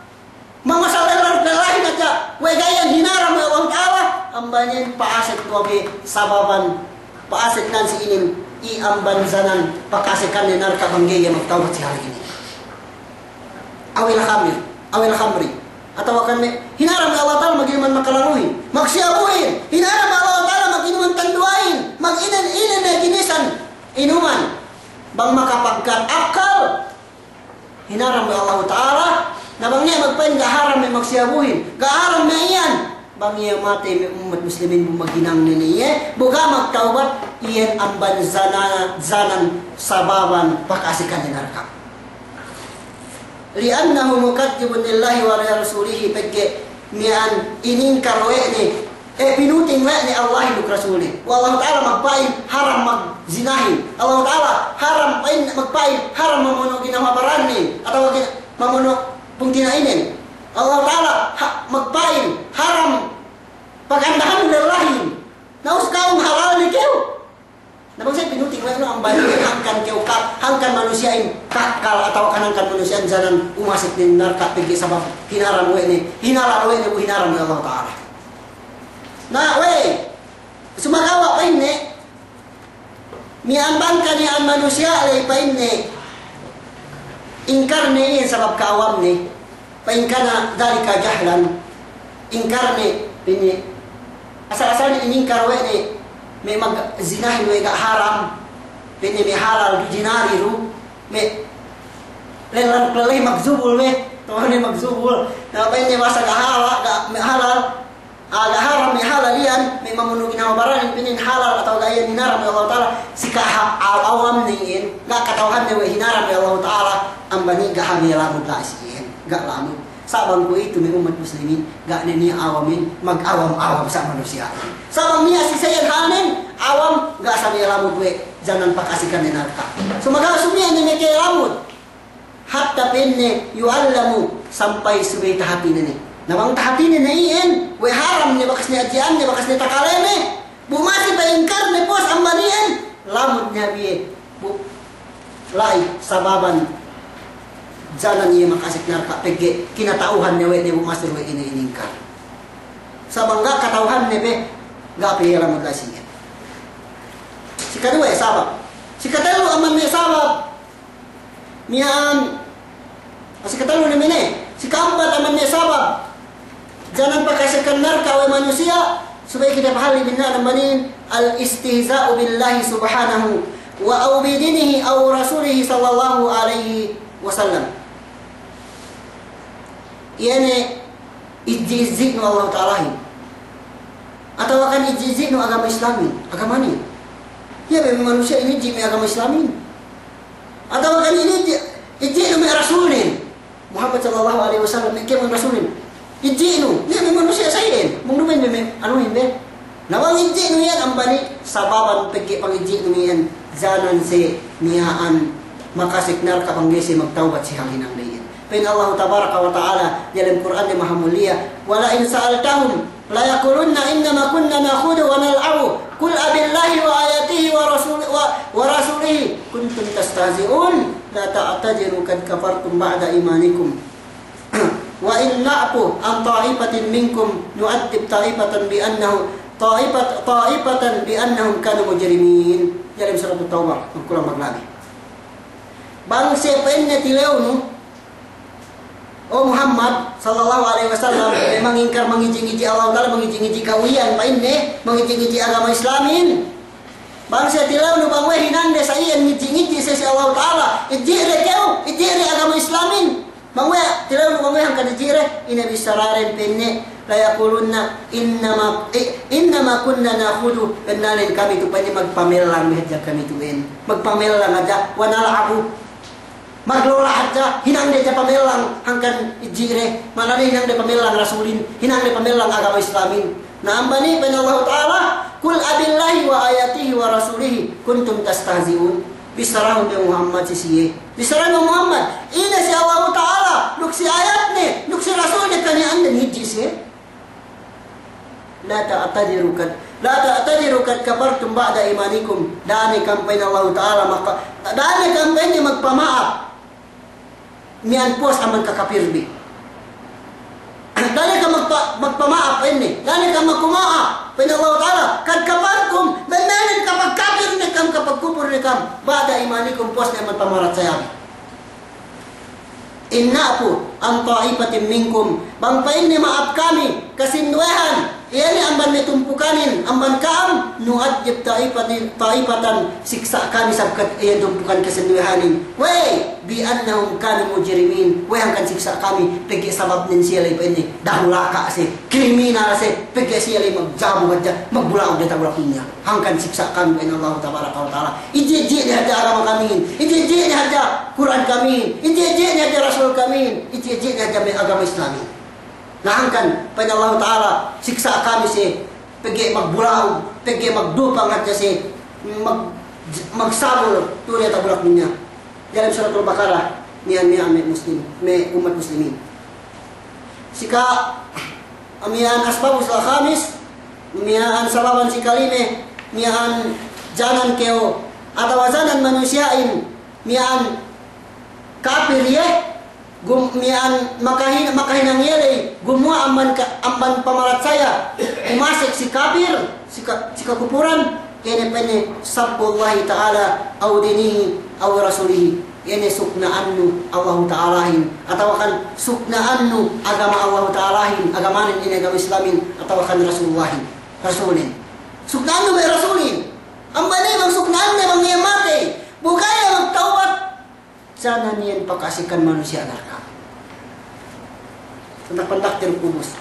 mamasal lella, lellahin hadja, we' ga' iyan hinaram we' Allah Ta'ala, amban iyan pa'asek du bi sababan, pa'asek nan si inin, i amban janan, paka'asekan ne narka' bang ga'i iye magtawbat si hal inin. Awil khamri, awil khamri. Atawa kan me', hinaram we' Allah Ta'ala maginuman makalaluhin, magsiyabuhin, hinaram we' Allah Ta'ala maginuman tanduwahin, maginen-inen ne ginisan inuman. Bang makapagkat akkal, hinaram we' Allah Ta'ala, na bang niya' magpa'in ga' haram me' magsiyabuhin, ga' haram me' iyan. Bang iye matey me' ummat muslimin bu maghinang ne ne iye, bu ga' magtawbat, iyan amban jana-, janan sababan paka'asekan ne narka'. Li'annahu mukadzibun lillahi wa li rasulihi, pegge' miya'an iningkar we' ne, e, pinuting we' ne Allahin duk Rasulnen. Bu Allah Ta'ala magpa'in haram magzinahin. Allah Ta'ala haram pa'in, magpa'in haram mamono' ginhawa baranne. Atawa gin-, mamono' pungtina'inen. Allah Ta'ala ha-, magpa'in haram pagandahan lellahin. Na us ka'u halal ne kew. Na bang siye pinuting we' nu amban iye hangkan kew ka-, hangkan manusiya'in kakkal atawa kan hangkan manusiya'in janan umasek ne narka' pegge' sabab hinaram we' ne, hinalal we' ne, hinaram we' Allahu Ta'ala. Na we', sumagawa' pa'inne, miya'an bang kaniya'an manusiya' ley pa'inne, ingkar ne iyan sabab ka'awamne, فإن كان ذلك جهلا, ingkar ne, pa'inne, asal-asalne iningkar we' ne, me' magzinahin we' ga' haram, pa'inne me' halal du jinari du, me' lella-, lella magjubul we', tuwan ne magjubul, na pa'inne masa ga' hala-, ga', me' halal, Ah, ga' haram, me' halal iyan, me' mamunu' ginhawa baranin, pa'inne halal atawa ga' iyan hinaram we' Allahu Ta'ala, si kaha-, aw-, awamne iyan, ga' kata'uhanne we' hinaram we' Allahu Ta'ala, amban iye ga' hamiye lamud la'i si iyan, ga' lamud. Sa' bang kuwe'itu me' ummat muslimin, ga' ne niya' awamin, magawam-awam sa' manusiya'in. Sa' bang niya' si sa iyan halnen, awam, ga' sa' miye lamud we' janan pakasikan ne narka'. Sumagawa' sumiyan ne meke lamud. Hatta pa'inne yu'allamu, sampay subey tahātine ne. Na bang tahātine ne iyan, we' haram ne bakas ne adji'anne, bakas ne takalene, bu masi pa'ingkarne puwas amban iyan, lamud ne hap iye. Bu la'i sababan janan iye makasek narka' pegge' kinata'uhanne we' ne bu masi we' ine iningkar. Sa' bang ga' kata'uhanne pe, ga' pe iye lamud la'i si iyan. Si kaduwe sabab. Si katellu amban me' sabab. Miya'an, si katellu ne mene, si ka'ampat amban me' sabab janan pakasekan narka' we' manusiya', subey kite pahalli' binna'an amban inin, الاستهزاء بالله سبحانه أو بدينه أو رسوله صلى الله عليه وسلم. Iye ne idji'-idji'nu Allahu Ta'alahin. Atawa kan idji'-idji'nu agama Islamin, agamanin. Iye be me' manusiya' inidji' me' agama Islamin. Atawa kan inidji', idji'nu me' Rasulin. Muhammad sallallahu alaihi wasallam, me' kēmon Rasulin. Idji'nu, iye me' manusiya' sa iyan. Bang duma'in be me' anuhin be. Na bang idji'nu iyan amban iye, sababan pegge' pangidji'nu iyan, janan siye miya'an makasek narka' bang ga'i siye magtawbat si hanghinang de iyan. Pa'in Allahu tabaraka wa ta'ala diyalem Kur'an de mahamulliya, ولئن سألتهم ليقولن إنما كنا نخوض ونلعب قل أبالله وآياته ورسول-، و-، ورسوله كنتم تستهزئون لا تعتذروا قد كفرتم بعد إيمانكم وإن نعف عن طائفة منكم نعذب طائفة بأنه، طائفة، طائفة بأنهم كانوا مجرمين. Diyalem Suratut Tawbah, magkulang maglabi. Bang siye pa'inne tilewnu, O Muhammad sallallahu alaihi wasallam, me' mangingkar mangidji'-ngidji' Allahu Ta'ala, mangidji'-ngidji' ka'u iyan, pa'inne, mangidji'-ngidji' agama Islamin. Bang siye tilewnu bang we' hinangde sa iyan ngidji'-ngidji' siye si Allahu Ta'ala, idji'de kew, idji'de agama Islamin. Bang we' tilewnu bang we' hangkan idji'de, ine bissaraden pa'inne, ليقولن إنما، إ-، إنما كنا نخوض, bennalnen kami tu pa'inne magpamellang hadja kami tu en. Magpamellang hadja, ونلعب. Maglola' hadja, hinangde hadja pamellang hangkan idji'de, ma'anade hinangde pamellang Rasulin, hinangde pamellang agama Islamin. Na amban iye pa'in Allahu Ta'ala, قل أبالله وآياته ورسوله كنتم تستهزئون. Bissarahun be Muhammad si siye. Bissarahun be Muhammad, ine si Allahu Ta'ala, duk si ayatne, duk si Rasulne kaniya'anden ngidji' siye. لا تعتذروا قد، لا تعتذروا قد كفرتم بعد إيمانكم. Da'a ne kam pa'in Allahu Ta'ala maka-, da'a ne kam pa'inne magpama'ap miya'an puwas amban kakapirbi. Da'a ne kam magpa-, magpama'ap pa'inne. Da'a ne kam magpama'ap pa'in Allahu Ta'ala. قد كفرتم, bennalnen kapagkapir ne kam, kapagkupur ne kam. بعد إيمانكم, puwas ne amban pamaratsayabi. إن نعف عن طائفة منكم, bang pa'inne ma'ap kami kasinduwehan, iye ne amban me' tumpukanin, amban ka'am, نعذب طائفة، طائفة, siksa' kami sabab iye tumpukan kasinduwehanin. Wey, بأنهم كانوا مجرمين, wey hangkan siksa' kami, pegge' sababnen siye ley pa'inne, dahulaka' siye, kriminal siye, pegge' siye ley magjabu hadja, magbula'ug diyata' bulak dunya. Hangkan siksa' kami pa'in Allahu tabaraka wa ta'ala. Idji'idji'ne hadja agama kamihin. Idji'idji'ne hadja Kur'an kamihin. Idji'idji'ne hadja Rasul kamihin. Idji'idji'ne hadja me' agama Islamin. Na hangkan pa'in Allahu ta'ala, siksa' kami siye, pegge' magbula'ug, pegge' magdupang hadja siye, mag-, magsabul tu'u diyata' bulak dunya. Diyalem Suratul Baqarah, miya'an, miya'an me' Muslim, me' ummat Muslimin. Sika-, miya'an asbabus khamis, miya'an sababan sikalime, miya'an janan kew, atawa janan manusiya'in miya'an kapir iye, gum-, miya'an makahin-, makahinang iye ley, gumuwa' amban ka-, amban pamaratsaya, umasek si kapir, si ka-, si kakupuran, iye ne pa'inne, sabbullahi ta'ala, aw dinihi, aw rasulihi. Iye ne sukna'annu Allahu Ta'alahin, atawakan sukna'annu agama Allahu Ta'alahin, agamanen inin agama Islamin, atawakan Rasulullahin, Rasulin. Sukna'annu me' Rasulin. Amban iye bang sukna'anne bang iye matey, bu ga'i iye magtawbat, janan iyan pakasekan manusiya' narka'. Pandak-pandak te duk ubus.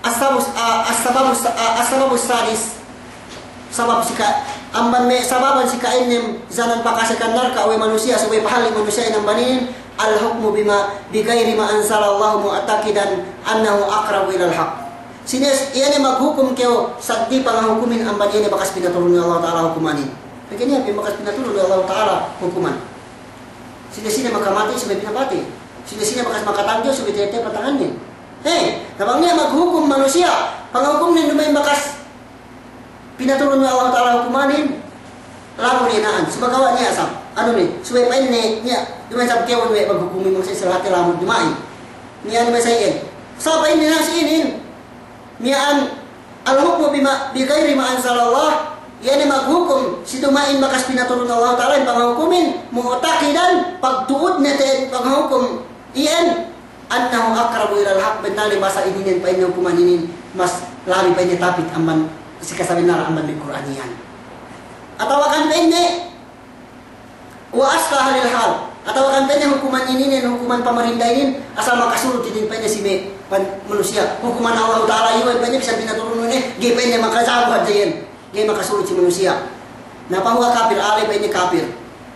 As-sababus-, a-, as-sababus-, a-, as-sababus sadis. Sabab si ka-, amban me' sababan si ka'ennem janan pakasekan narka' we' manusiya', subey pahalli' manusiya'in amban inin, al-hukmu bima, bi ghairi ma anzalallahu mu'taqidan annahu aqrabu ilal haqq. Sine, iye ne maghukum kew saddi pangahukumin amban iye ne bakas pinaturun we' Allahu Ta'ala hukumanin. Pegge' niya' pe bakas pinaturun we' Allahu Ta'ala hukuman. Sine-sine makamatey, subey pinapatey. Sine-sine bakas makatangkew, subey tiyep-tiyep patangannen. He, na bang niya' maghukum manusiya', pangahukumnen duma'in bakas pinaturun we' Allahu Ta'ala hukumanin, labu ne na'an. Sumagawa' niya' sab, anu ne, subey pa'inne, niya', duma'in sab kewun we' maghukumin bang sa' isab hāti lamud duma'in. Niya' duma'in sa' iyan. Sa' pa'inne na si inin, miya'an al-hukmu bima, bi ghairi ma anzalallah, iye ne maghukum si duma'in bakas pinaturun Allahu Ta'ala in pangahukumin, mu'taqidan, pagtu'ud ne te'ed pangahukum iyan, annahu aqrabu ilal haqq, bennal ne bahasa ininen pa'inne hukuman inin mas labi pa'inne tapit amban si kasabennalan amban me' Kur'an iyan. Atawakan pa'inne, wa aslaha lil hal. Atawakan pa'inne hukuman ininen, hukuman pamarinda inin, asal makasulut inin pa'inne si me' pan-, manusiya'. Hukuman Allahu Ta'ala iyu pa'inne bisan pinaturun ne, ga'i pa'inne makasabu hadja iyan. Ga'i makasulut si manusiya'. Na, fahuwa kafir, a'a la'i pa'inne kafir.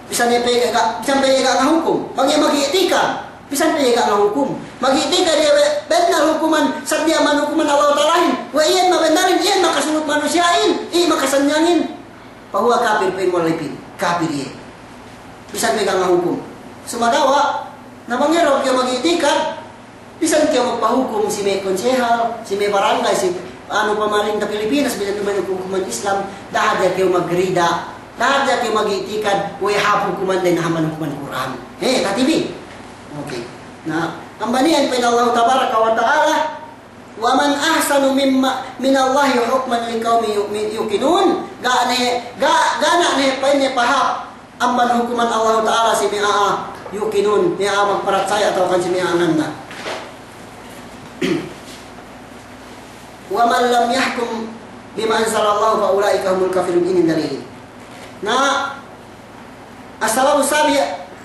Bisan pe ga', bisan pe ga' ngahukum. Bang iye mag'i'tikad, bisan pe ga' ngahukum. Mag'i'tikad iye we' bennal hukuman, saddi amban hukuman Allahu Ta'alahin. We' iyan mabennalin, iyan makasulut manusiya'in, iye makasanyangin. Fahuwa kafir, pa'in mu'allifin. Kafir iye. Bisan pe ga' ngahukum. Sumagawa', na bang iye du kew mag'i'tikad, bisan kew magpahukum si me' konsehal, si me' barangay, si anu pamarinta Pilipinas, bisan duma'in hukuman Islam, da'a hadja kew magrida, da'a hadja kew mag'i'tikad, we' hāp hukuman dayn amban hukuman Kur'an. He, tahati bi. Okay. Na, amban iyan pa'in Allahu Tabaraka wa Ta'ala, wa man ahsanu mimma, minallahi hukman liqaumin yu'min-, yuqinun. Ga' ne, ga', ga' ne pa'inne pahāp amban hukuman Allahu Ta'ala si me' a'a yuqinun, me' a'a magparatsaya atawakan si me' a'a nganda. Wa man lam yahkum bima anzalallahu fa ulaika humul kafirun, inin dalil. Na, as-sababu sabi',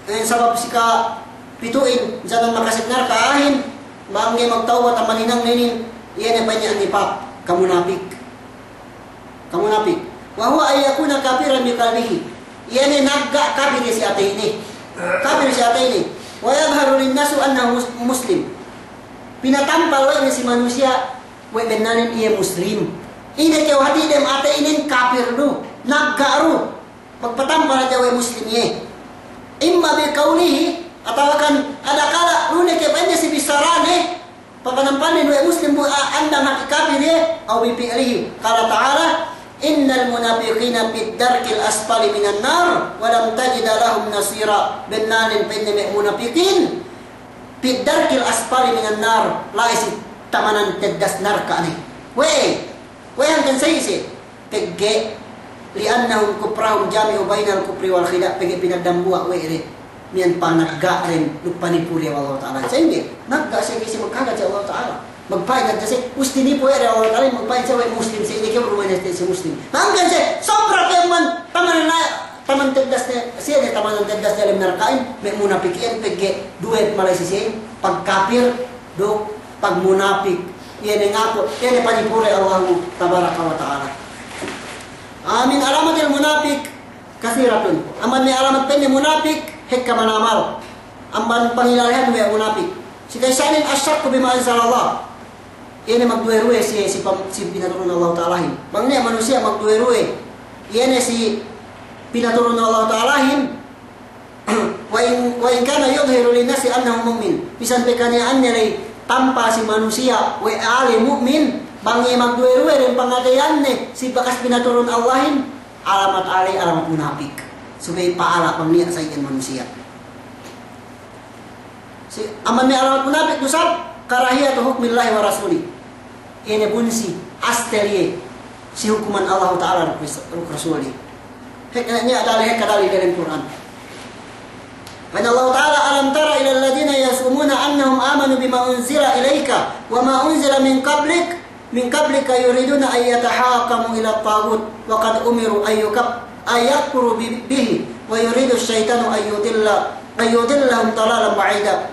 eh, sabab si kapitu'in, janan makasek narka' a'ahin, bang ga'i magtawbat amban hinangne inin, iye ne pa'inne an-nifaq, kamunapik. Kamunapik. Wa huwa an yakuna kafiran bi qalbihi. Iye ne nagga' kapir iye si ateyne. Kapir si ateyne. Wa yadhharu lin-nasi annahu mus-, muslim. Pinatampal we' ne si manusiya', we' bennalnen iye muslim. Ine kew hāti dem ateynen kapir du. Nagga' du. Magpatampal hadja we' muslim iye. Imma bi qawlihi, atawakan adakala' du ne kew pa'inne si bissarane, papanampalnen we' muslim bu a-, andang hāti kapir iye, aw bi fi'lihi. Qala ta'ala, innal munafiqina fid darkil asfali minan nar, wa lan tajida lahum nasira. Bennalnen pa'inne me' munapikin, fid darkil asfali minan nar, la'i si tamanan teddas narka' ne. We', we' hangkan sa' ise. Pegge', li'annahum kufruhum jami'u bainal kufri wal khida', pegge' pinagdambuwa' we' de, miya'an panagga'den duk panipuden we' Allahu Ta'ala. Sa'ingge, nagga' siye ga'i siye magkahagad si Allahu Ta'ala. Magpa'in hadja siye, musti nipu we' de Allahu Ta'ala, magpa'in siye we' muslim, siye ine kew du we' ne siye muslim. Hangkan siye, sobra pe amban, taman na, taman teddas ne, siye ne tamanan teddas diyalem narka'in, me' munapik iyan, pegge' duwe mala'i si siye, pagkapir, duk pagmunapik, iye ne ngaku, iye ne panipuden Allahu Tabaraka wa Ta'ala. Amin. Alamatil munafik kasiratun. Amban me' alamat pa'inne munapik, hekka manamal. Amban pangilalehan we' munapik. Si ka'isanin asyakku bima anzalallah. Iye ne magduwe-ruwe si, si pam-, si pinaturun Allahu Ta'alahin. Bang ne manusiya' magduwe-ruwe. Iye ne si pinaturun Allahu Ta'alahin. Wa in, wa in kana yudhiru linnasi annahu mu'min. Bisan pe kaniya'anne ley tampa si manusiya' we' a'a ley mu'min, Bang iye magduwe-ruwe dem pangateyanne si bakas pinaturun Allahin, alamat ale, alamat munapik. Subey pa'ala bang niya' sa iyan manusiya'. Si, amban me' alamat munapik du isab, karahiyatu hukmillahi wa rasulih. Iye ne bunsi, astel iye, si hukuman Allahu Ta'ala duk Rasulih. Hek, niya' dalil, hek dalil dalem Kur'an. Pa'in Allahu Ta'ala, "Alam tara ilal ladhina yaz'umuna annahum amanu bima unzila ilaika wa ma unzila min qablik, min qablika yuriduna an yatahakamu ilat taghut wa qad umiru an yukaf-, an yakfuru bi-, bihi wa yuridu syaitanu an yudilla, an yudillahum dalalan ba'ida."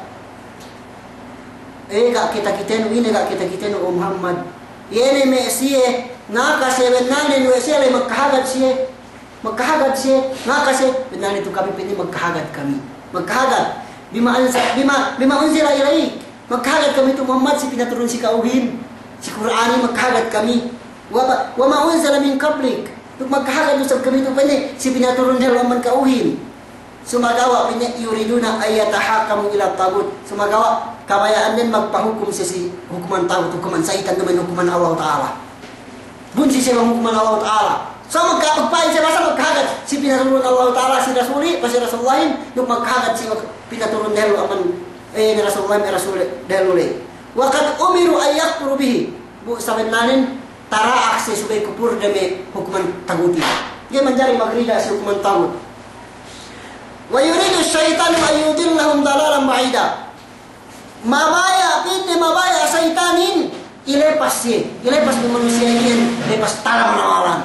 E, ga' kite-kitenu, ine ga' kite-kitenu, o Muhammad. Iye ne me' siye, ngaka siye bennalnen we' siye le magkahagad siye. Magkahagad siye, ngaka siye, bennalnen tu kami pa'inne magkahagad kami. Magkahagad. Bima anza-, bima, bima unzila ilaik. Magkahagad kami tu Muhammad si pinaturun si ka'uhin. Si Kur'anin magkahagad kami. Wa ma, wa ma unzila min qablik. Duk magkahagad du isab kami tu pa'inne si pinaturun dehellu amban ka'uhin. Sumagawa' pa'inne yuriduna an yatahakamu ilat taghut. Sumagawa' kabaya'anden magpahukum siye si hukuman taghut, hukuman seyitan duma'in hukuman Allahu Ta'ala. Bunsi siye bang hukuman Allahu Ta'ala. So magka-, magpa'in siye basa magkahagad si pinaturun Allahu Ta'ala si Rasuli, pa si Rasulullahin, duk magkahagad si mag-, pinaturun dehellu amban, e, ne Rasulullahin, e, Rasul dehellu le. Wa qad umiru an yakfuru bihi. Bu sabennalnen tara'ak siye subey kupur de me' hukuman taghutin. Ga'i manjari magrida si hukuman taghut. Wa yuridu syaitanu an yudillahum dalalan ba'ida. Mabaya', pa'inne mabaya' sayitanin ilepas siye. Ilepas ne manusiya' iyan, lepas tala manawalan.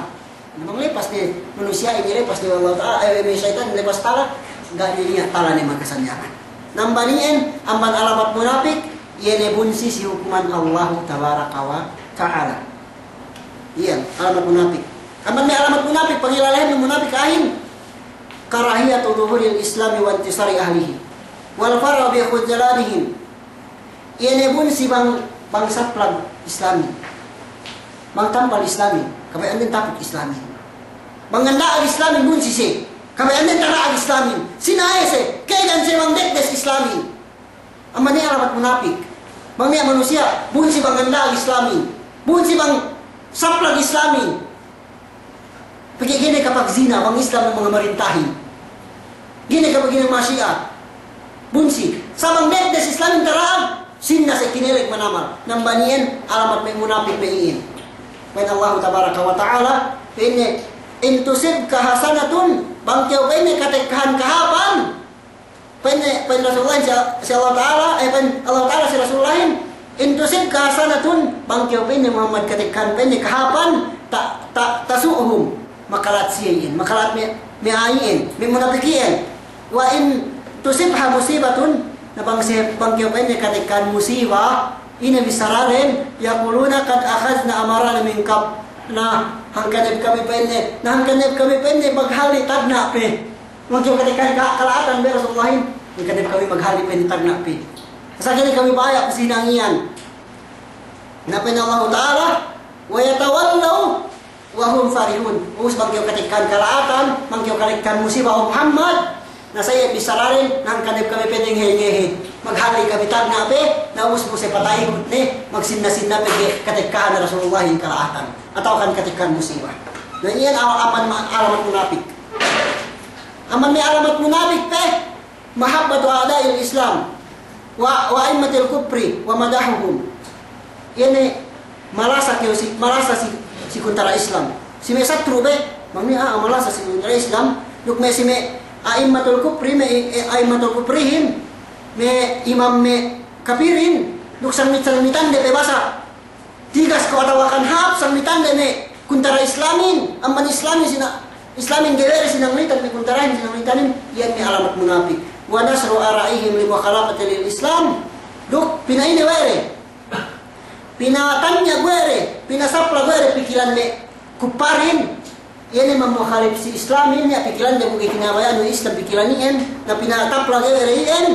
Bang lepas ne manusiya' iyan, ilepas ne Allah Ta'ala, e, me' sayitan lepas tala, ga' ne niya' tala ne magkasanyangan. Na amban iyan, amban alamat munapik, iye ne bunsi si hukuman Allahu Tabaraka wa Ta'ala. Iyan, alamat munapik. Amban me' alamat munapik, pangilalehan me' munapik a'ahin. Karahiyatu dhuhuril Islami wa intisari ahlihi. Wal farah bi khudhlanihim. Iye ne bunsi bang, bang saplag Islamin. Bang tampal Islamin. Kabaya'anden taput Islamin. Bang nganda'ag Islamin bunsi siye. Kabaya'anden tara'ag Islamin. Sina'e siye. Kēgan siye bang dekdes Islamin. Amban iye alamat munapik. Bang niya' manusiya', bunsi bang nganda'ag Islamin. Bunsi bang saplag Islamin. Pegge' ga'i ne kapagzina, bang Islam ne mangamarintahin. Ga'i ne kapagzina ma'asiyat. Bunsi. Sa' bang dekdes Islamin tara'ag, sinna siye kineleg manamal. Na amban iyan, alamat me' munapik me' iyan. Pa'in Allahu Tabaraka wa Ta'ala, pa'inne, "In tusibka hasanatun," bang kew pa'inne katekkahan kahāpan, pa'inne, pa'in Rasulullahin si, si Allah Ta'ala, e, pa'in Allah Ta'ala si Rasulullahin, "In tusibka hasanatun," bang kew pa'inne Muhammad katekkahan pa'inne kahāpan, ta-, ta-, tasu'hum, makala'at siye iyan, makala'at me', me' a'a iyan, me' munapik iyan. "Wa in tusibka musibatun," na bang siye, bang kew pa'inne katekkahan musiba, ine bissaraden, "yaquluna qad akhadhna amrana min qabl." Na hangkan ne bi kami pa'inne, na hangkan ne bi kami pa'inne maghali tagna' pe. Bang kew katekkahan ka-, kala'atan be Rasulullahin, hangkan ne bi kami maghali pa'inne tagna' pe. Sa' ga'i ne kami baya' ku si hinang iyan. Na pa'in Allahu Ta'ala, "Wa yatawallaw wa hum farihun." Ubus bang kew katekkahan kala'atan, bang kew katekkahan musiba, o Muhammad, na sa' iye bissaraden, na hangkan ne bi kami pa'inne ngehe-ngehe. Maghali kami tagna' pe, na ubus bu siye pata'ikut ne, magsinna-sinna pe ga'i katekkahan Rasulullahin kala'atan. Atawa kan katekkahan musiba. Na iyan aw-, amban ma-, alamat munapik. Amban me' alamat munapik pe, mahabbatu a'da'il Islam wa, wa a'immatil kufri wa madahuhum. Iye ne malasa kew si, malasa si, si kuntara Islam. Si me' satru' be, bang niya' a'a malasa si kuntara Islam, duk me' si me' a'immatul kufri, me' i-, e, a'immatul kufrihin, me' imam me' kapirin, duk sangmit-sangmitande pe basa. Tigas ko' atawa kan hāp sangmitande me' kuntara Islamin, amban Islamin sina-, Islamin ga'i we' de sinanglitan, me' kuntarahin sinanglitanin, iyan me' alamat munapik. Wa nashru ara'ihim li mukhalafati lil Islam. Duk pina'ine we' de, pinatanyag we' de, pinasaplag we' de pikilan me' kupparin, iye ne mamukhalif si Islamin, niya' pikilande bu ga'i kinabaya'an we' Islam pikilan iyan, na pinataplag we' de iyan,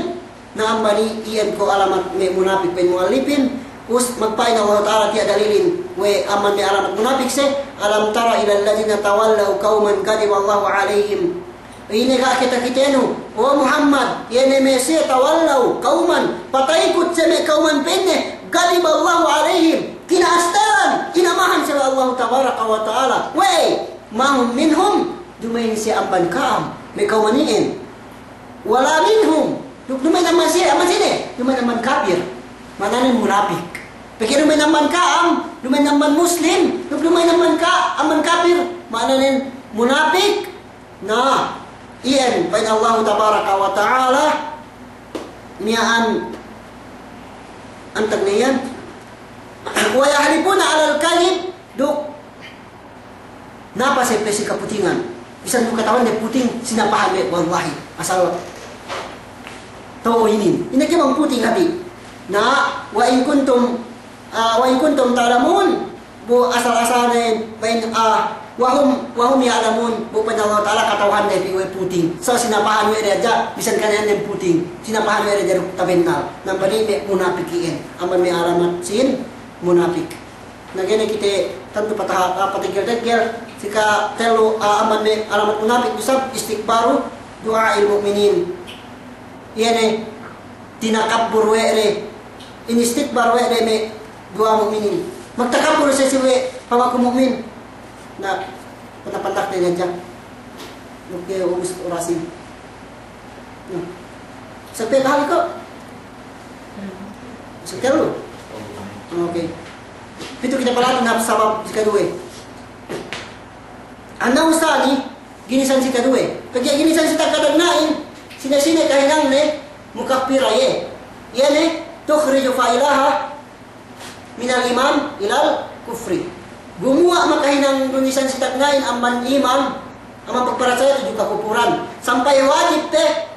na amban iyan ko' alamat me' munapik pa'in mu'allifin, us magpa'in Allahu Ta'ala tiya' dalilin we' amban me' alamat munapik siye, "Alam tara ilal ladhina tawallaw qawman ghadiballahu alayhim." Ine ga' kite-kitenu, o Muhammad, iye ne me' siye tawallaw qawman, pata'ikut siye me' qawman pa'inne, ghadiballahu alayhim, Kinaastaran, inamahan siye we' Allahu tabaraka wa ta'ala. We'ey, ma hum minhum, duma'in siye amban ka'am, me' kawman iyan. Wala minhum, duk duma'in amban siye, amban sine, duma'in amban kapir. Ma'ananen munapik. Pegge' duma'in amban ka'am, duma'in amban muslim, duk duma'in amban ka-, amban kapir. Ma'ananen munapik. Na, iyan, pa'in Allahu tabaraka wa ta'ala, miya'an, antag ne iyan, wa yahlifuna 'alal kadhib, duk napa siye pe si kaputingan. Bisan du kata'uhande puting, sinapahan we', wallahi, asal to'o inin. Ine ke bang puting hati. Na, wa in kuntum, ah, wa in kuntum ta'lamun, bu asal-asalnen, pa'in, ah, wa hum, wa hum ya'lamun, bu pa'in Allahu ta'ala kata'uhande bi we' puting. So, sinapahan we' de hadja, bisan kaniya'an puting. Sinapahan we' de hadja duk tabennal. Nampa ne me' munapik iyan. Amban me' alamat sin munapik. Na ga'i ne kite tantu pataha-, ah, pateggel-teggel, si katellu, ah, amban me' alamat munapik du isab istikbaru du'a'il mu'minin. Iye ne, tinakabbur we' de, inistikbar we' de me' du'a mu'minin. Magtakabbur siye si we' pamaku mu'min. Na, pandak-pandak ne hadja. Oke, ubus orasin. Nah. Sampay kahali ko'? Sampay lu? Oke. Pitu kite palatu na sabab sikaduwe. Annahu sani, ginisan sikaduwe. Pegge' ginisan si tagna'-tagna'in, sine-sine kahinangne mukappira iye. Iye ne, tukhriju fa'ilaha minal iman ilal kufri. Gumuwa' makahinang ginisan si tagna'in amban iman, amban pagparachaya tudju kakupuran. Sampay wajib te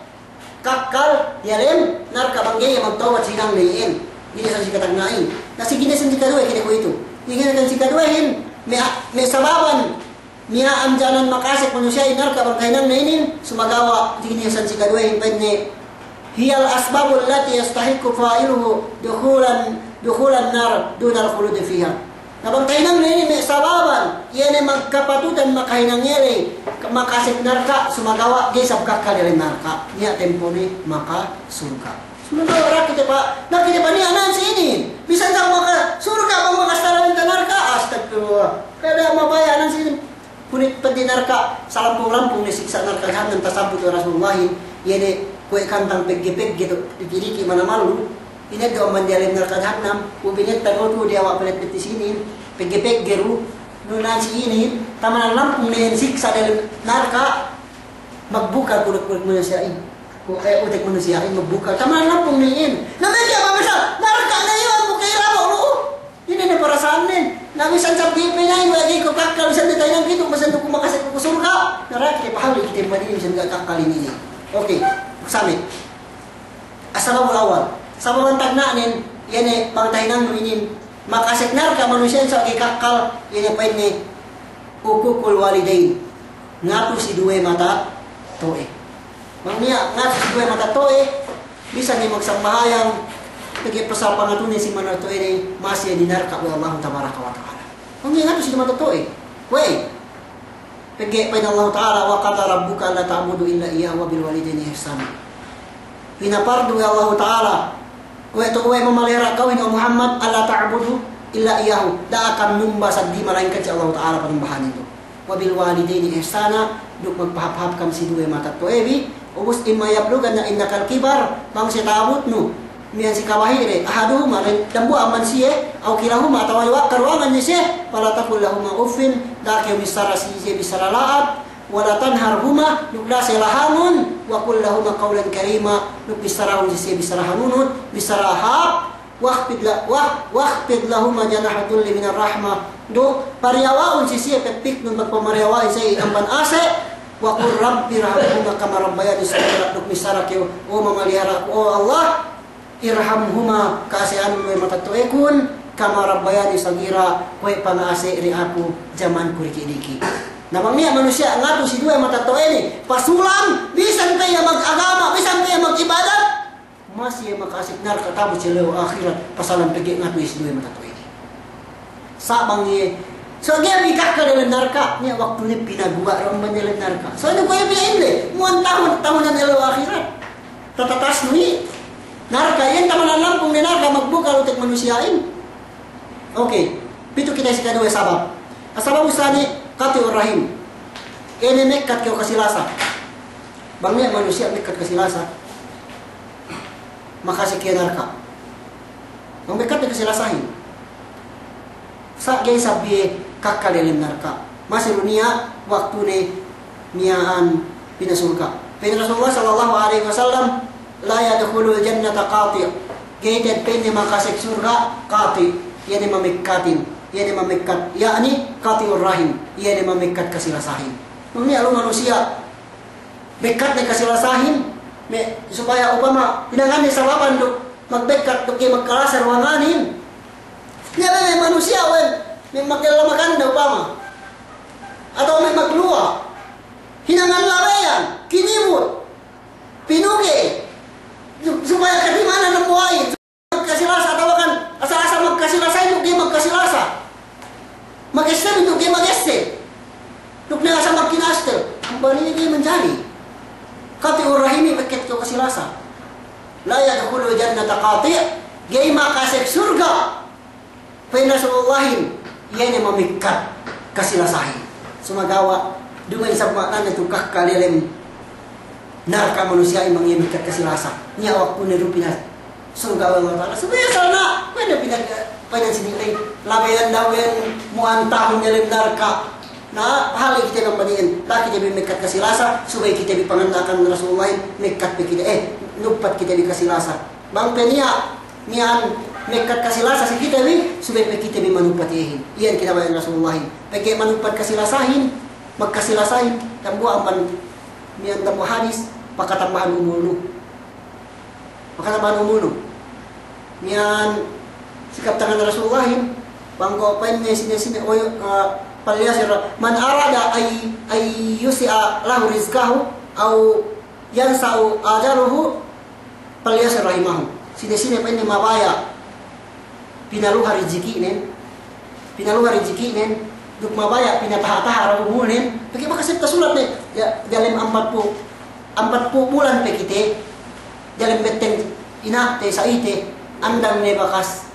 kakkal diyalem narka' bang ga'i magtawbat si hinangne iyan. Ginisan si katagna'in. Na si ginisan si kaduwe kite kuwe'itu. Ginisan si kaduwehin, me', me' sababan miya'an janan makasek manusiya'in narka' bang kahinangne inin, sumagawa' ginisan si kaduwehin pa'inne, hiyal asbabul lati yastahiqqu fa'iluhu dukhulan, dukhulan nar dunal khuludi fiha. Na bang kahinangne inin me' sababan, iye ne magkapatutan makahinang iye ley, makasek narka', sumagawa' ga'i isab kakkal diyalem narka'. Niya' tempone makasurga'. Sumagawa' da'a kite pa-, da'a kite paniya' nan si inin. Bisan sa makasurga', bang makasek narka', astagfirullah. Kada mabaya' nan si inin. Kunit peddi' narka', salampung-lampung ne siksa' narka' jahannam tasabbut we' Rasulullahin, iye ne kuwe' kantang pegge'-pegge' tu, diki'-diki' manamallu, ineddo' amban diyalem narka' jahannam, ubinetta no tu diyawa' pelet-pelet si inin, pegge'-pegge' du, nu nan si inin, tamanan lampung ne siksa' diyalem narka', magbukal kuwe', kuwe' manusiya'in. Ku, eh, utek manusiya'in magbukal, tamanan lampung ne inin. Na meke' apa misal, narka' ne iwan, buka' ilabo' lu. Ine ne parasahannen? Na bisan sabdi pe ne, we' ga'i ku kakkal, bisan ne tahinang pitu, bisan ne ku makasek ku surga'. Na da'a kite pahali kite madini bisan ga'i kakkal inin. Oke, same. As-sababul awwal. Sababan tagna'nen, iye ne bang tahinangnu inin. Makasek narka' manusiya'in sa' ga'i kakkal, iye ne pa'inne. Uququl walidain. Ngatu si duwe matato'e. Bang niya' ngatu si duwe matato'e, bisan ne magsambahayang, pegge' pasal pangatune si matato'e ne, masi iye dinarka' we' Allahu tabaraka wa ta'ala. Bang niya' ngatu si duwe matato'e. We'ey? Pegge' pa'in Allahu ta'ala, wa qada rabbuka alla ta'budu illa iyyahu wa bil walidaini ihsana. Pinapardu we' Allahu ta'ala, kuwe' tu, kuwe' mamalihara' ka'uhin, o Muhammad, alla ta'budu illa iyyahu. Da'a kam numba saddi malaingkan si Allahu ta'ala panumbahanin tu. Wa bil walidaini ihsana, duk magpahāp-hāp kam si duwe matato'e bi, ubus imma yablughanna indakal kibar, bang siye ta'abutnu, miya'an si kabahi'de, ahaduhuma, dambuwa' amban siye, aw kilahuma, atawa iwakka duwangan ne siye, fala taqul lahuma uffin, da'a kew missara si siye missara la'at, wala tanharhuma, duk da'a siye lahangun, wa qul lahuma qawlan karima, duk missarahun si siye missara hanunut, missara hāp, Wakhfid la-, wakh-, wakhfid lahuma janaha dhulli minar rahmah. Duk pariyawa'un si siye, peppiknun magpamariyawa' si siye amban ase'. Wa qul rabbirhamhuma kama rabbayani saghira. Duk missara kew, o mamalihara' ku, o Allah, irhamhuma, ka'ase'anun we' matato'ekun, kama rabbayani saghira, kuwe' panga'ase' de aku jaman ku diki'-diki'. Na bang niya' manusiya' ngatu si duwe matato'ene, pasulang, bisan pe iye magagama, bisan pe iye mag'ibadat, masi iye maka'asek narka' ta'abut si ellew ahirat, pasalan pegge' ngatu iye si duwe matato'ene. Sa' bang iye, so ga'i bi kakkal diyalem narka', niya' waktune pinaguwa' du amban diyalem narka'. So ine kuwe' bi inde, muwan tahun, tahunan ellew ahirat. Tatatasnu iye narka', iyan tamanan lampung ne narka' magbukal utek manusiya'in. Okay, pitu kite si kaduwe sabab. As-sababu sani, qati'ur rahim. Ine mekkat kew kasilasa. Bang niya' manusiya' mekkat kasilasa, makasek iye narka'. Bang mekkat ne kasilasahin, sa' ga'i isab iye kakkal diyalem narka'. Masi du niya' waktune miya'an pinasurga'. Pa'in Rasulullah sallallahu alaihi wasallam, "La yadkhulul jannata qati'." Ga'i te'ed pa'inne makasek surga' qati', iye ne mamekkatin, iye ne mamekkat, ya'ni qati'ur rahim, iye ne mamekkat kasilasahin. Bang niya' lu manusiya' mekkat ne kasilasahin, me', supaya upama hinangan ne sababan duk magmekkat duk ga'i magkalasa duwanganin. Niya' me' manusiya' we' me' magdella maganda upama, atawa me' magluwa', hinangan labeyan, kinibut, pinuge', su-, supaya katimanan dambuwa'in magkasilasa, atawa kan asal-asal magkasilasahin duk ga'i magkasilasa. Magesse duk ga'i magesse. Duk ne asal magkinastel. Amban iye ga'i manjari. Qati'ur rahimi, mekkat kew kasilasa. "La yadkhulul jannata qati'." Ga'i makasek surga', pa'in Rasulullahin, iye ne mamekkat kasilasahin. Sumagawa' duma'in isab ma'anane tu kakkal diyalem narka' manusiya'in bang iye mekkat kasilasa. Niya' waktune du pinasurga' we' Allahu Ta'ala. Subey asal na, kuwe' ne pinag-, pa'in sini ley, labeyan daw iyan mu'an tahun diyalem narka'. Na, hali kite bang bani'in, da'a kite bi mekkat kasilasa, subey kite bi panganda'akan Rasulullahin, mekkat pe kite, eh, nuppat kite bi kasilasa. Bang pe niya' miya'an mekkat kasilasa si kite bi, subey pe kite bi manuppat iyehin. Iyan kinabaya'an Rasulullahin. Pegge' manuppat kasilasahin, magkasilasahin, dambuwa' amban miya'an dambuwa' hadis, pakatambahan umulnu. Pakatambahan umulnu. Miya'an si kabtangan Rasulullahin, bang ko' pa'inne sine-sine, o, eh, falyasir, man arada ay, ay yusi'a lahu rizqahu, aw yansa'u ajaluhu, falyasir rahimahu. Sine-sine pa'inne mabaya' pinaluha rijikinen, pinaluha rijikinen, duk mabaya' pinataha'-taha' umulnen, pegge' bakas tasulat ne, ya, diyalem ampatpū', ampatpū' bulan pe kite, diyalem betteng ina'te sa'ite, andang ne bakas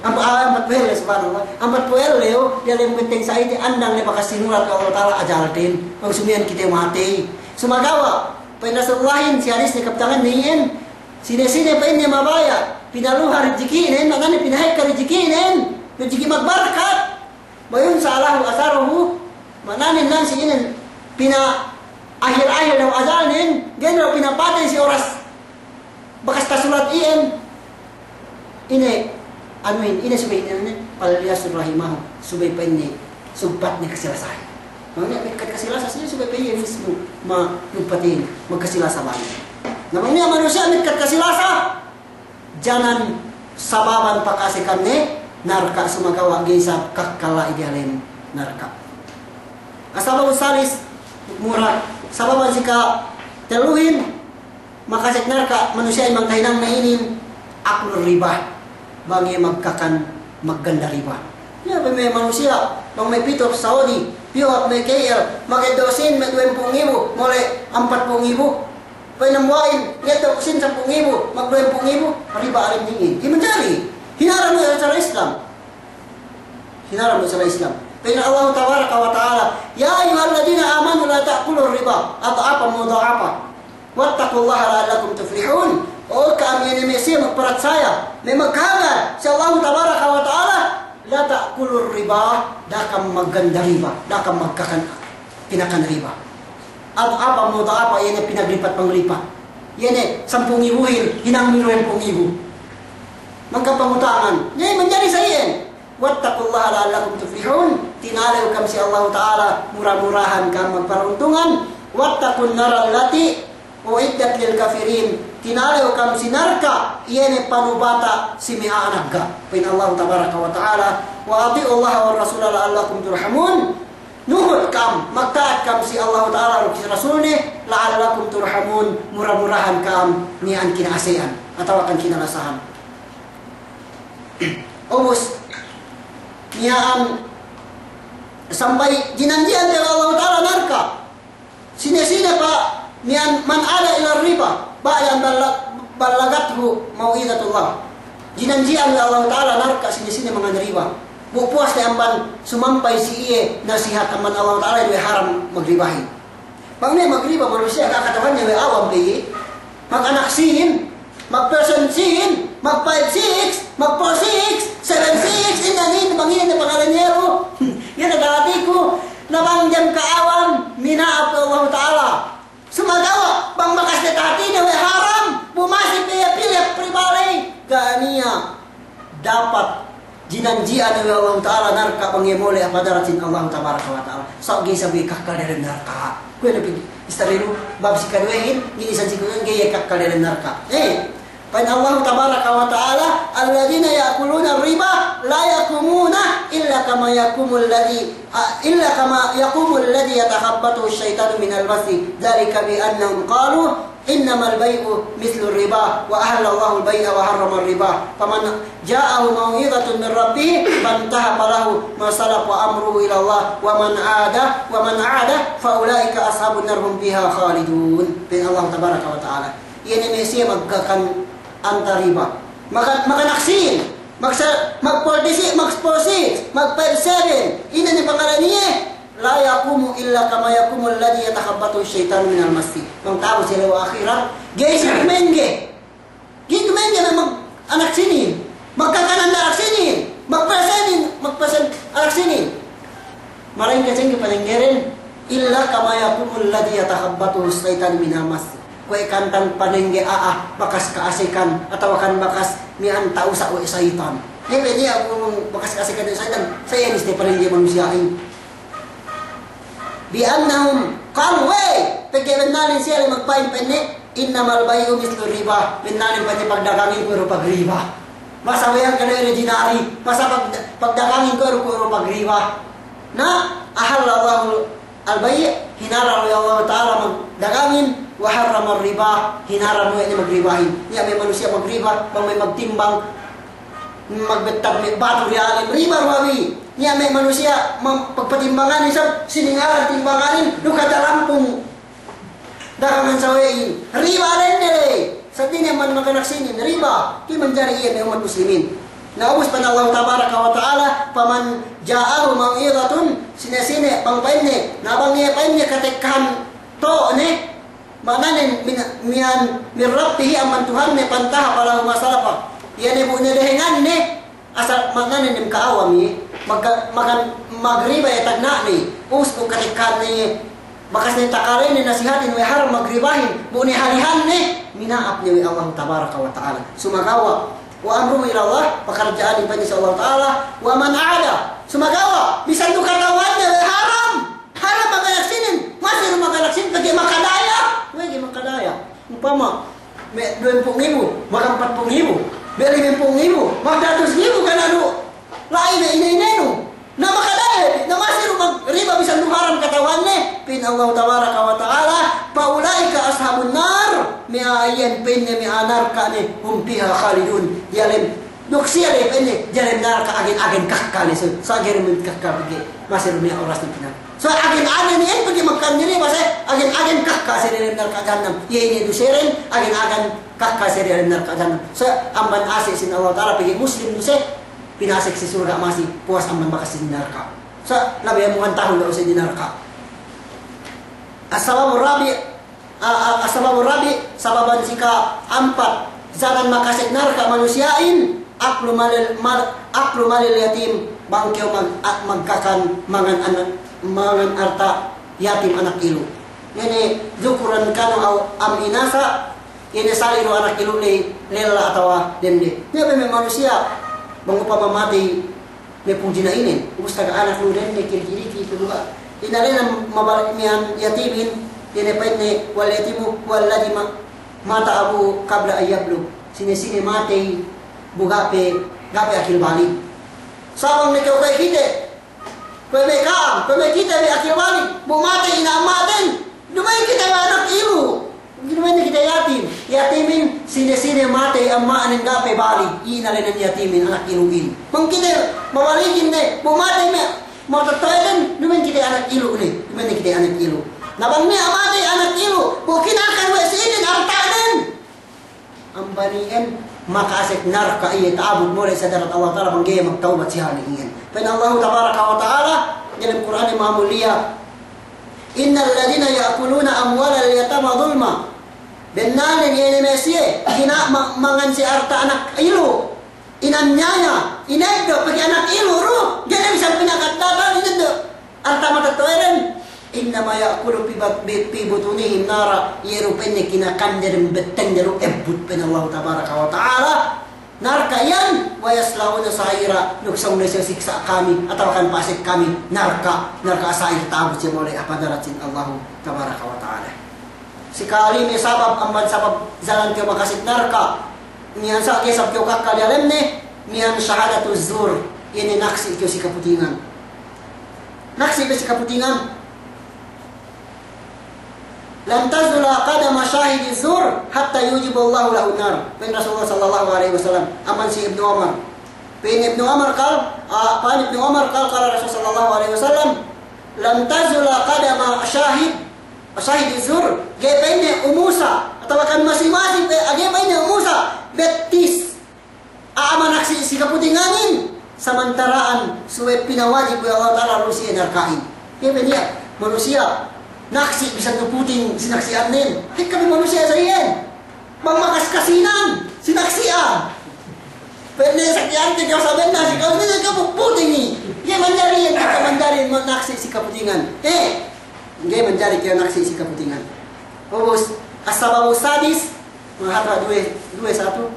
Ampa-, ah, ampatpū' ellew, subhanallah. Ampatpū' ellew, diyalem betteng sa'ite andang ne bakas sinulat we' Allahu Ta'ala ajalten. Bang sumiyan kite matey. Sumagawa', pa'in Rasulullahin, si hadis ne kabtanganne iyan, sine-sine pa'inne mabaya' pinaluha rijikinen, ma'anane pinahekka rijikinen, rijiki magbarkat. Wa yansa lahu asaruhu, ma'ananen nan si inin pina'ahil-ahil daw ajalnen, ga'i ne daw pinapatey si oras bakas tasulat iyan. Ine, anuhin, ine subey inin, falyasir rahimahu, subey pa'inne sugpat ne kasilasahin. Bang niya' mekkat kasilasa, subey pa'inne mismu manugpat inin, magkasilasa bang. Na bang niya' manusiya' mekkat kasilasa, janan sababan pakasekanne narka', sumagawa' ga'i isab kakkal la'i diyalem narka'. As-sababu salis, mura, sababan si katelluhin makasek narka' manusiya'in bang tahinangne inin, aklur riba, bang iye magkakan magganda riba. Iye pe me' manusiya', bang me' pitu hap Saudi, piyu hap me' K L, mageddo' sīn me' duwempū' ngibu, mole' ampatpū' ngibu. Pa'in dambuwa'in, ngeddo' sīn sampū' ngibu, magduwempū' ngibu, riba alim inin. Ga'i manjari. Hinaram we' sara' Islam. Hinaram we' sara' Islam. Pa'in Allahu tabaraka wa ta'ala, "Ya ayyuhalladhina amanu la ta'kulur riba ad'afan mudha'afa. Wattaqullaha la'allakum tuflihun." O ka'am iye ne me' siye magparatsaya, me' magkahagad si Allahu tabaraka wa ta'ala, la ta'kulur riba, da'a kam magganda riba, da'a kam magkakan, pinakan riba. Ad'afan mudha'afa, iye ne pinaglipat-panglipat. Iye ne sampū' ngibuhin, hinangbi duwempū' ngibu. Magkapangutangan. Iye manjari sa iyan. Wattaqullaha la'allakum tuflihun. Tinalew kam si Allahu Ta'ala, mura-murahan kam magparuntungan. Wattaqun nara allati u'iddat lil kafirin. Tinalew kam si narka', iye ne panubata' si me' a'a nagga'. Pa'in Allahu tabaraka wa ta'ala, "Wa ati'ullaha war rasula la'allakum turhamun." Nuhut kam, magta'at kam si Allahu Ta'ala duk si Rasulne, "la'allakum turhamun," mura-murahan kam miya'an kina'ase'an, atawa kan kinalasahan. Ubus, miya'an sampay jinanji'an we' Allahu Ta'ala narka'. Sine-sine pa miya'an man 'ada ila riba ba'da an balla-, ballagathu mau'izatullah. Jinanji'an we' Allahu Ta'ala narka' sine-sine mangan riba. Bu puwas ne amban sumampay si iye nasihat amban Allahu Ta'ala we' haram magribahin. Bang ne magriba manusiya' ga' kata'uhanne we' awam pe iye. Mag-anak sīn, mag-percent sīn, mag-five six, mag-four six, seven six, inda nin, bang iye ne pangalan iye lu. Iye ne tahatiku, na bang dem ka'awam, mina'ap we' Allahu Ta'ala. Sumagawa', bang bakas ne tahatine we' haram, bu masi pe iye pilek pribaley, ga' niya' dapat jinanji'an we' Allahu Ta'ala narka' bang iye mole' hap hadarat sin Allahu Tabaraka wa Ta'ala. Sa' ga'i isab iye kakkal diyalem narka'. Kuwe' ne pī isab ilu, bab si kaduwehin, ga'i isab si kuwe' ga'i iye kakkal diyalem narka'. Eh, Pa'in Allahu tabaraka wa ta'ala, "Alladhina ya'kuluna ar-riba la yaqumuna illa kama yaqumu alladhi, a, illa kama yaqumu alladhi yatakhabbathu ash-shaytanu minal massi, dhalika bi annahum qalu innamal bay'u mithlu ar-riba, wa ahalla Allahu al-bay'a wa harrama ar-riba. Faman ja'ahu maw'izatun min rabbihi fantaha falahu ma salaf wa amruhu ila Allah, wa man 'ada, wa man 'ada fa ula'ika ashabun nar hum fiha khalidun." Pa'in Allahu tabaraka wa ta'ala. Iye ne me' siye magkakan anta riba. Maka-, makanak sīn, magsa-, magpoltisi-, magposi, magpa'in seben. Ine ne pangalan iye? La yaqumu illa kama yaqumu alladhi yatakhabbathu ash-shaytanu minal massi. Bang ta'abut siye lew ahirat, ga'i siye dumengge. Ga'i dumengge me' mag-anak sīnin. Magkakan anta anak sīnin. Magpa'in seben, magpa'in anak sīnin. Malaingkan sa'ingge panenggeden, illa kama yaqumu alladhi yatakhabbathu ash-shaytanu minal massi. Kuwe' kantang panengge a'a bakas ka'asekan, atawa kan bakas miya'an ta'usa' we' saytan. Iye pe niya' aku bakas ka'asekan we' saytan, sa' iye mesti panengge manusiya'in. Bi annahum qalu, we', pegge' bennalin siye le magpa'in pa'inne, innamal bay'u mithlu ar-riba, bennalin pa'inne pagdagangin kuwe' du pagriba. Masa we' hangkan we' dinari, masa pag-, pagdagangin kuwe' du, kuwe' du pagriba. Na, ahalla Allahu al-bay', hinaram we' Allahu Ta'ala magdagangin, wa harrama ar-riba, hinaram we' ne magribahin. Niya' me' manusiya' magriba, bang me' magtimbang, magbettad me' batu riyalin, riba du awi. Niya' me' manusiya' mag-, pagpatimbanganin isab, siningaran timbanganin, du katalampung. Dagangan sawe'in, riba dende le. Sa' dine man makanak sīnin, riba. Di manjari iye me' ummat muslimin. Na ubus pa'in Allahu tabaraka wa ta'ala, faman ja'ahu maw'izatun, sine-sine bang pa'inne, na bang iye pa'inne katekkahan to' ne, ma'nanen min, miya'an min rabbihi amban Tuhanne, fantaha falahu ma salafa. Iye ne bu ne dehenganne, asal ma'nanen dem ka'awam iye, magka-, makan magriba iye tagna'ne, ubus bu katekkahanne iye, bakas ne takalene nasihatin we' haram magribahin, bu ne halihanne, mina'ap ne we' Allahu tabaraka wa ta'ala. Sumagawa', wa amruhu ila Allah, pakarja'anin pa'in si Allahu ta'ala, wa man 'ada. Sumagawa', bisan du kata'uhanne we' haram, haram makanak sīnin, masi du makanak sīnin, pegge' makadaya, we' ga'i makadaya. Umpama, me' duwempū' ngibu, mag-ampatpū' ngibu, me' limempū' ngibu, magdatus ngibu, kana' du la'i me' ine-inenu. Na makadaya, na masi du magriba bisan du haram kata'uhanne, pa'in Allahu tabaraka wa ta'ala, fa ula'ika ashabun nar, me' a'a iyan pa'inne me' a'a narka' ne, hum fiha khalidun, diyalem Duk siye le pa'inne, diyalem narka' agen-agen kakka ne, so, so agen-agen kakka pegge' masi du me' orasne pinal. So agen-agen iyan pegge' magkandiri, masi agen-agen kakka siye diyalem narka' jahannam. Iye ine duseden, agen-agen kakka siye diyalem narka' jahannam. So amban ase' sin Allah Ta'ala pegge' muslim duse, pinasek si surga' masi, puwas amban bakas sin narka'. So labi amuhan tahun duse di narka'. As-sababu rabi', A, a, as-sababu rabi', sababan si ka'ampat, sanan makasek narka' manusiya'in, aklu malil, mal, aklu malil yatim, bang kew mag-, a, magkakan mangan anak, mangan alta' yatim anak ilu'. Iye ne dhukuran kanu aw am inasa, iye ne sali' du anak ilu' le, lella atawa dende. Niya' pe me' manusiya', bang upama matey, me' pungtina'inen, ubus taga anak lu dende, kiri-kiri, kiri-kiri, bu ga'. Inalena mabalik miya'an yatimin, iye ne pa'inne, wal yatimu huwalladhi ma-, mata abuhu qabla an yablugh. Sine-sine matey bu ga' pe, ga' pe akil balig. Sabab ne kuwe' kite, kuwe' me' ka'am, kuwe' me' kite bi akil balig, bu matey ina' ama'ten, duma'in kite we' anak ilu'. Duma'in kite yatim. Yatimin, sine-sine matey ama'nen ga' pe balig. Inalenen yatimin, anak ilu'in. Bang kite mabaligin ne, bu matey me' matetto'eden, duma'in kite anak ilu' ne. Duma'in kite anak ilu'. Na bang niya' matey anak ilu', bu kinakan we' si inin alta'nen. Amba Iyan maka'asek narka' iye ta'abut mole' si hadarat Allah Ta'ala bang ga'i magtawbat si hal iyan. Pa'in Allah Tabaraka wa Ta'ala dalem Kur'an mamuliya, "Innal ladhina ya'kuluna amwalal yatama dhulma." Bennalnen iye ne me' siye, ina ma-, mangan si arta' anak ilu'. Inanyaya, ineddo' pegge' anak ilu' du, ga'i ne bisan pinakaddatan, ineddo' arta' matetto'aden. "Innama ya'kulu fi bat-, bi-, fi butunihim nara," iye du pa'inne kinakan dem bettengde du ebbut, pa'in Allah Tabaraka wa Ta'ala. Narka' iyan, "wa yaslawna sa'ira," duk sōng ne siye siksa' kami, atawa kan pasek kami, narka', narka' sa'ir ta'abut siye mole' hap hadarat sin Allah Tabaraka wa Ta'ala. Sikali me' sabab, amban sabab janan kew makasek narka', miyan sa' ga'i isab kew kakkal diyalemne, miyan shahadatu zur, iye ne naksi' kew si kaputingan. Naksi' kew si kaputingan. "Lan tazula qadama shahidi zur hatta yujiballahu lahu nar." Pa'in Rasulullah sallallahu alaihi wasallam, amban si Ibnu Umar. Pa'in Ibnu Umar qal, ah, pa'in Ibnu Umar qal, qala Rasul sallallahu alaihi wasallam, "Lan tazula qadama shahid, shahidi zur," ga'i pa'inne umusa, atawa kan masi-masi pe, ga'i pa'inne umusa bettis a'a manaksi' si kaputinganin, samantara'an subey pinawajib we' Allah Ta'ala du siye narka'in. Iye pe niya', manusiya' naksi' bisan du puting sinaksi'annen. Hekka bi manusiya' sa iyan. Bang makas-kasinan, sinaksi'an. Pa'inne saksi'ante kew sabenna si ka'u, ne kew puting i. Ga'i manjari iyan, hekka manjari manaksi' si kaputingan. Eh, ga'i manjari kew naksi' si kaputingan. Ubus, as-sababu sadis, Mahal duwe, duwe satu.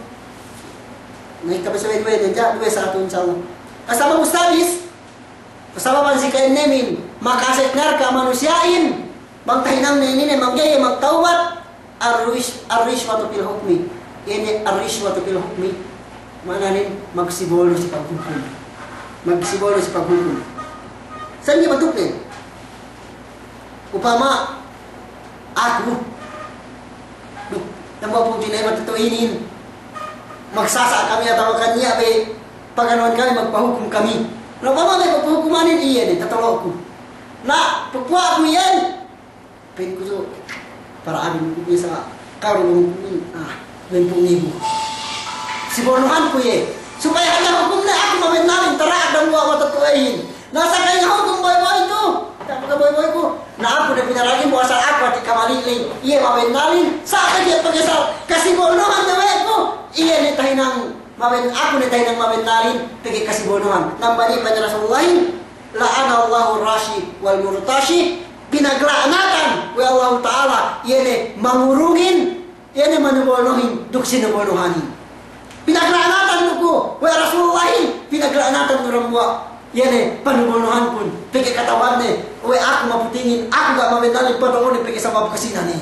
Na, ikka pe subey duwe ne, ja, duwe satu, insya Allah. As-sababu sadis, sababan si ka'ennemin, makasek narka' manusiya'in, bang tahinangne inin, bang ga'i magtawbat, ar-rish-, ar-rishwatu fil hukmi. Iye ne ar-rishwatu fil hukmi, ma'ananen magsibol du si paghukum. Magsibol du si paghukum. Sa'ingge bantuknen? Upama aku, duk, dambuwa' pungtina'i matetto'a inin, magsasa' kami atawa kan niya' be paganuhan kami, magpahukum kami. Na, upama me' pagpahukumanin iye ne, tatolo'ku. Na, papuwa'ku iyan. Pa'inku tu, para abin ku bisa Karu bang, ah, limpu' ngibu. Sibonohanku iye. Supaya hadja hukumne aku mabennalin, tara'at dambuwa' matetto'ahin. Na, saka iye hukum boy-boy tu. Tiya' pagka boy-boyku. Na, aku ne pinaragin bu asal aku hati' kamali'lin. Iye mabennalin. Sa' pegge' pegge' sa' kasibonohan ne we' ku. Iye ne tahinang maben-, aku ne tahinang mabennalin. Pegge' kasibonohan. Nambali' pa'in Rasulullahin, "La'anallahu rashi wal murtashi." Pinagla'natan we' Allahu Ta'ala, iye ne mangurungin, iye ne manubolnohin, duk sinubolnohanin. Pinagla'natan du ku we' Rasulullahin, pinagla'natan du dambuwa', iye ne panubolnohankun, pegge' kata'uhanne, we' aku maputingin, aku ga' mabennalin patu'unin pegge' sabab kasinanin.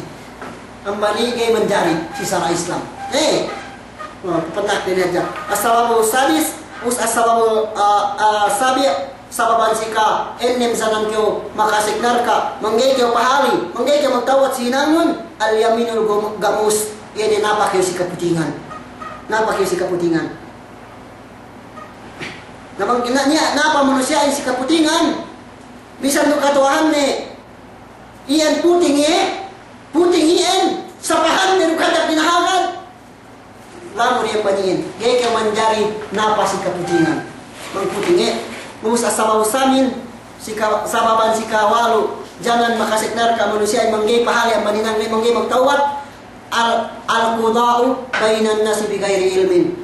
Amban iye ga'i manjari si sara' Islam. Eh, oh, panak ne hadja. As-sababu sadis, us as-sababu, ah, ah, sabi', Sababan si ka'ennem sanan kew makasek narka', mangga'i kew pahali, mangga'i kew magtawbat si hinangnun, al-yaminul gum-, gamus, iye ne napa kew si kaputingan. Napa kew si kaputingan. Na bang, na, niya', napa manusiya'in si kaputingan, bisan du katu'uhanne, iyan puting iye, puting iyan, sapahanne du kajak dinahagad, Lamud iye pani'in, ga'i kew manjari napa si kaputingan. Bang puting iye, ubus as-sababu samin, si ka-, sababan si kawalu', janan makasek narka' manusiya'in mangga'i pahali amban hinangne mangga'i magtawbat, al-, al-qada'u bainan nasi bi ghairi ilmin.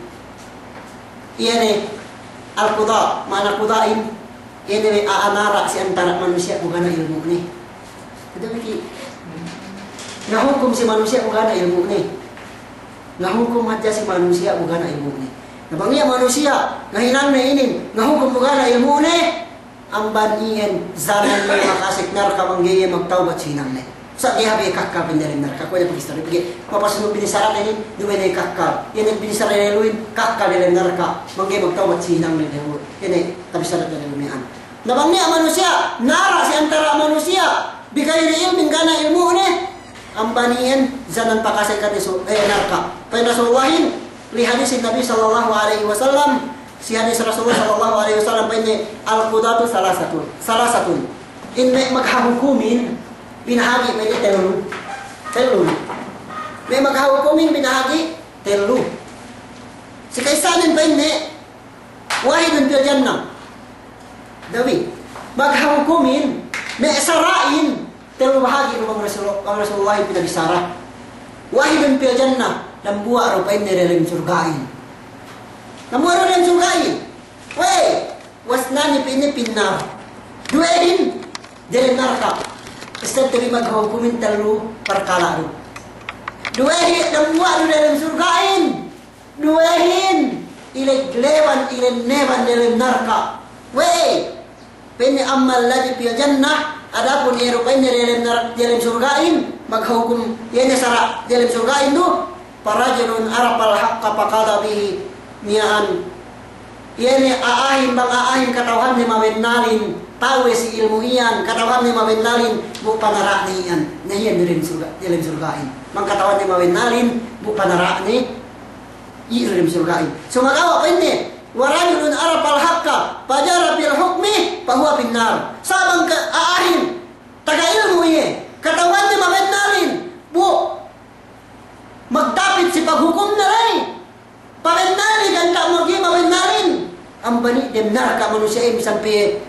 Iye ne, al-qada', ma'ana qada'in, Iye ne we' a'a nara' si antara' manusiya' bu ga' niya' ilmu'ne. Ito piki'. Ngahukum si manusiya' bu ga' niya' ilmu'ne. Ngahukum hadja si manusiya' bu ga' niya' ilmu'ne. Na bang niya' manusiya', ngahinangne inin, ngahukum bu ga' niya' ilmu'ne. Amban iyan, janan ne makasek narka' bang ga'i iye magtawbat si hinangne. Sa' ga'i hap iye kakkal pī diyalem narka', kuwe' ne pagistari, pegge' mapasunug binisaratne inin, duma'in iye kakkal. Iye ne binisaratne lu'in, kakkal diyalem narka', bang ga'i magtawbat si hinangne diyalem, iye ne tabisaratne lu'in miya'an. Na bang niya' manusiya', nara' si antara' manusiya', bi ghairi ilmin, ga' niya' ilmu'ne, amban iyan, janan pakasekan isu, eh, narka'. Pa'in Rasulullahin, Li hadisin Nabi sallallahu alaihi wasallam, si hadis Rasulullah sallallahu alaihi wasallam, pa'inne, "Al-qudatu salasatun, salasatun." In me' maghahukumin, binahagi' pa'inne tellu. Tellu. Me' maghahukumin binahagi' tellu. Si ka'issanen pa'inne, wahidun fil jannah. Dawi, maghahukumin, me' sara'in, tellu bahagi' du bang Rasul-, bang Rasulullah pinabissara. Wahidun fil jannah, dambuwa' du pa'inne delem surga'in. Dambuwa' du delem surga'in. We'ey, wasnani pa'inne fin nar. Duwehin, delem narka'. Isab tabi maghahukumin tellu parkala' du. Duwehin, dambuwa' du delem surga'in. Duwehin, ilegleban, ilenneban delem narka'. We'ey, pa'inne ammal ladhi fil jannah, adapun iye du pa'inne delem nar-, delem surga'in, maghahukum, iye ne sara' delem surga'in du, farajulun arafal haqqa faqada bihi, miya'an. Iye ne a'ahin, bang a'ahin kata'uhanne mabennalin, ta'u we' si ilmu' iyan, kata'uhanne mabennalin, bu panara'ne iyan. Na iyan delem surga', delem surga'in. Bang kata'uhanne mabennalin, bu panara'ne, iye delem surga'in. Sumagawa' pa'inne, wa rajulun arafal haqqa fajara fil hukmi fahuwa fin nar. Sa' bang ke a'ahin, taga ilmu' iye, kata'uhanne mabennalin, bu magtapit si paghukumne ley. Pabennalin, ganta' magi' mabennalin. Amban iye dem narka' manusiya' iye, misan pe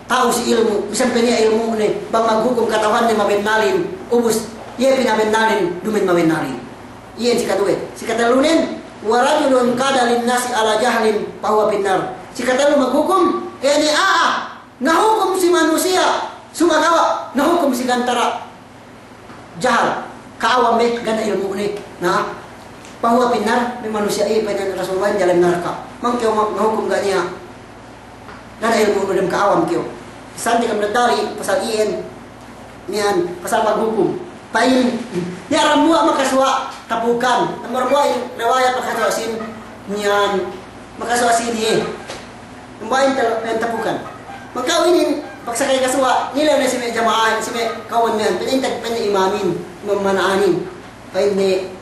ta'u si ilmu', misan pe niya' ilmu'ne, bang maghukum kata'uhanne mabennalin, ubus iye pinabennalin, duma'in mabennalin. Iyan si kaduwe. Si katellunen, wa rajulun qada lin nasi ala jahlin fahuwa fin nar. Si katellu maghukum, iye ne a'a ngahukum si manusiya', sumagawa' ngahukum si gantara jahal, ka'awam be, ga' niya' ilmu'ne. Na, fahuwa fin nar, me' manusiya' iye pa'inne Rasulullah diyalem narka'. Bang kew ma-, ngahukum ga' niya', ga' niya' ilmu'nu dem, ka'awam kew. Sante kam nadali pasal iyan, miya'an, pasal paghukum. Pa'in, niya' dambuwa' makasuwa' tapukan. Dambuwa' in riwayat makasuwa' sīn, miya'an, makasuwa' sīn iye. Dambuwa' in ta-, in tapukan. Maka inin, pagsakay kasuwa', nilew ne si me' jama'ahin, si me' kawman miya'an, pa'in tag-, pa'in imamin, imam mana'anin. Pa'inne,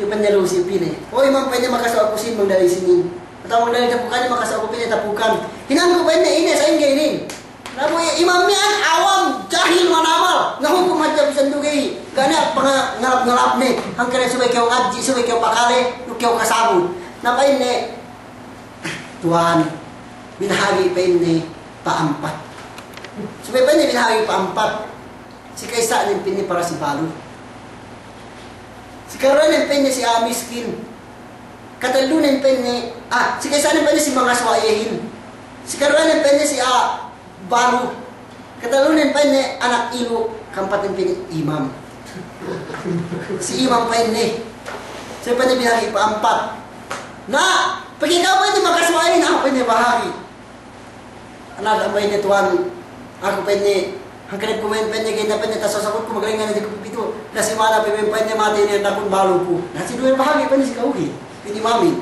iyu pa'inne lu'u si pī ne. O imam, pa'inne, makasuwa' ku sīn bang dali sīnin. Atawa bang dali tapukan, makasuwa' ku pī ne tapukan. Hinangku pa'inne, ine sa'ingge inin. Na bu imam miya'an awam, jahil manamal, ngahukum hadja bisan du ga'i. Ga' niya' pangangalap-ngalapne. Hangkan subey kew ngadji', subey kew pakale, duk kew kasabut. Na pa'inne, Tuwan, binahagi' pa'inne pa'ampat. Subey pa'inne binahagi' pa'ampat. Si ka'issanen pa'inne para si balu. Si karuwenen pa'inne si a'a miskin. Katellunen pa'inne, ah, si ka'issanen pa'inne si mangasuwa' iyehin. Si karuwenen pa'inne si a'a balu. Katellunen pa'inne anak ilu', ka'ampaten pa'inne imam. Si imam pa'inne. Subey pa'inne binahagi' pa'ampat. Na, pegge' ka'u pa'inne makasuwa'in, aku pa'inne bahagi'. Na, pa'inne, Tuwan, aku pa'inne, hangkan ku ma'in pa'inne, ga'i ne pa'inne tasasabutku, magaling ne di ku pitu. Na, si mana pa'inne, pa'inne matey ne, nakun baluku. Na, si duwe bahagi' pa'inne si ka'uhin. Pa'inne imamin.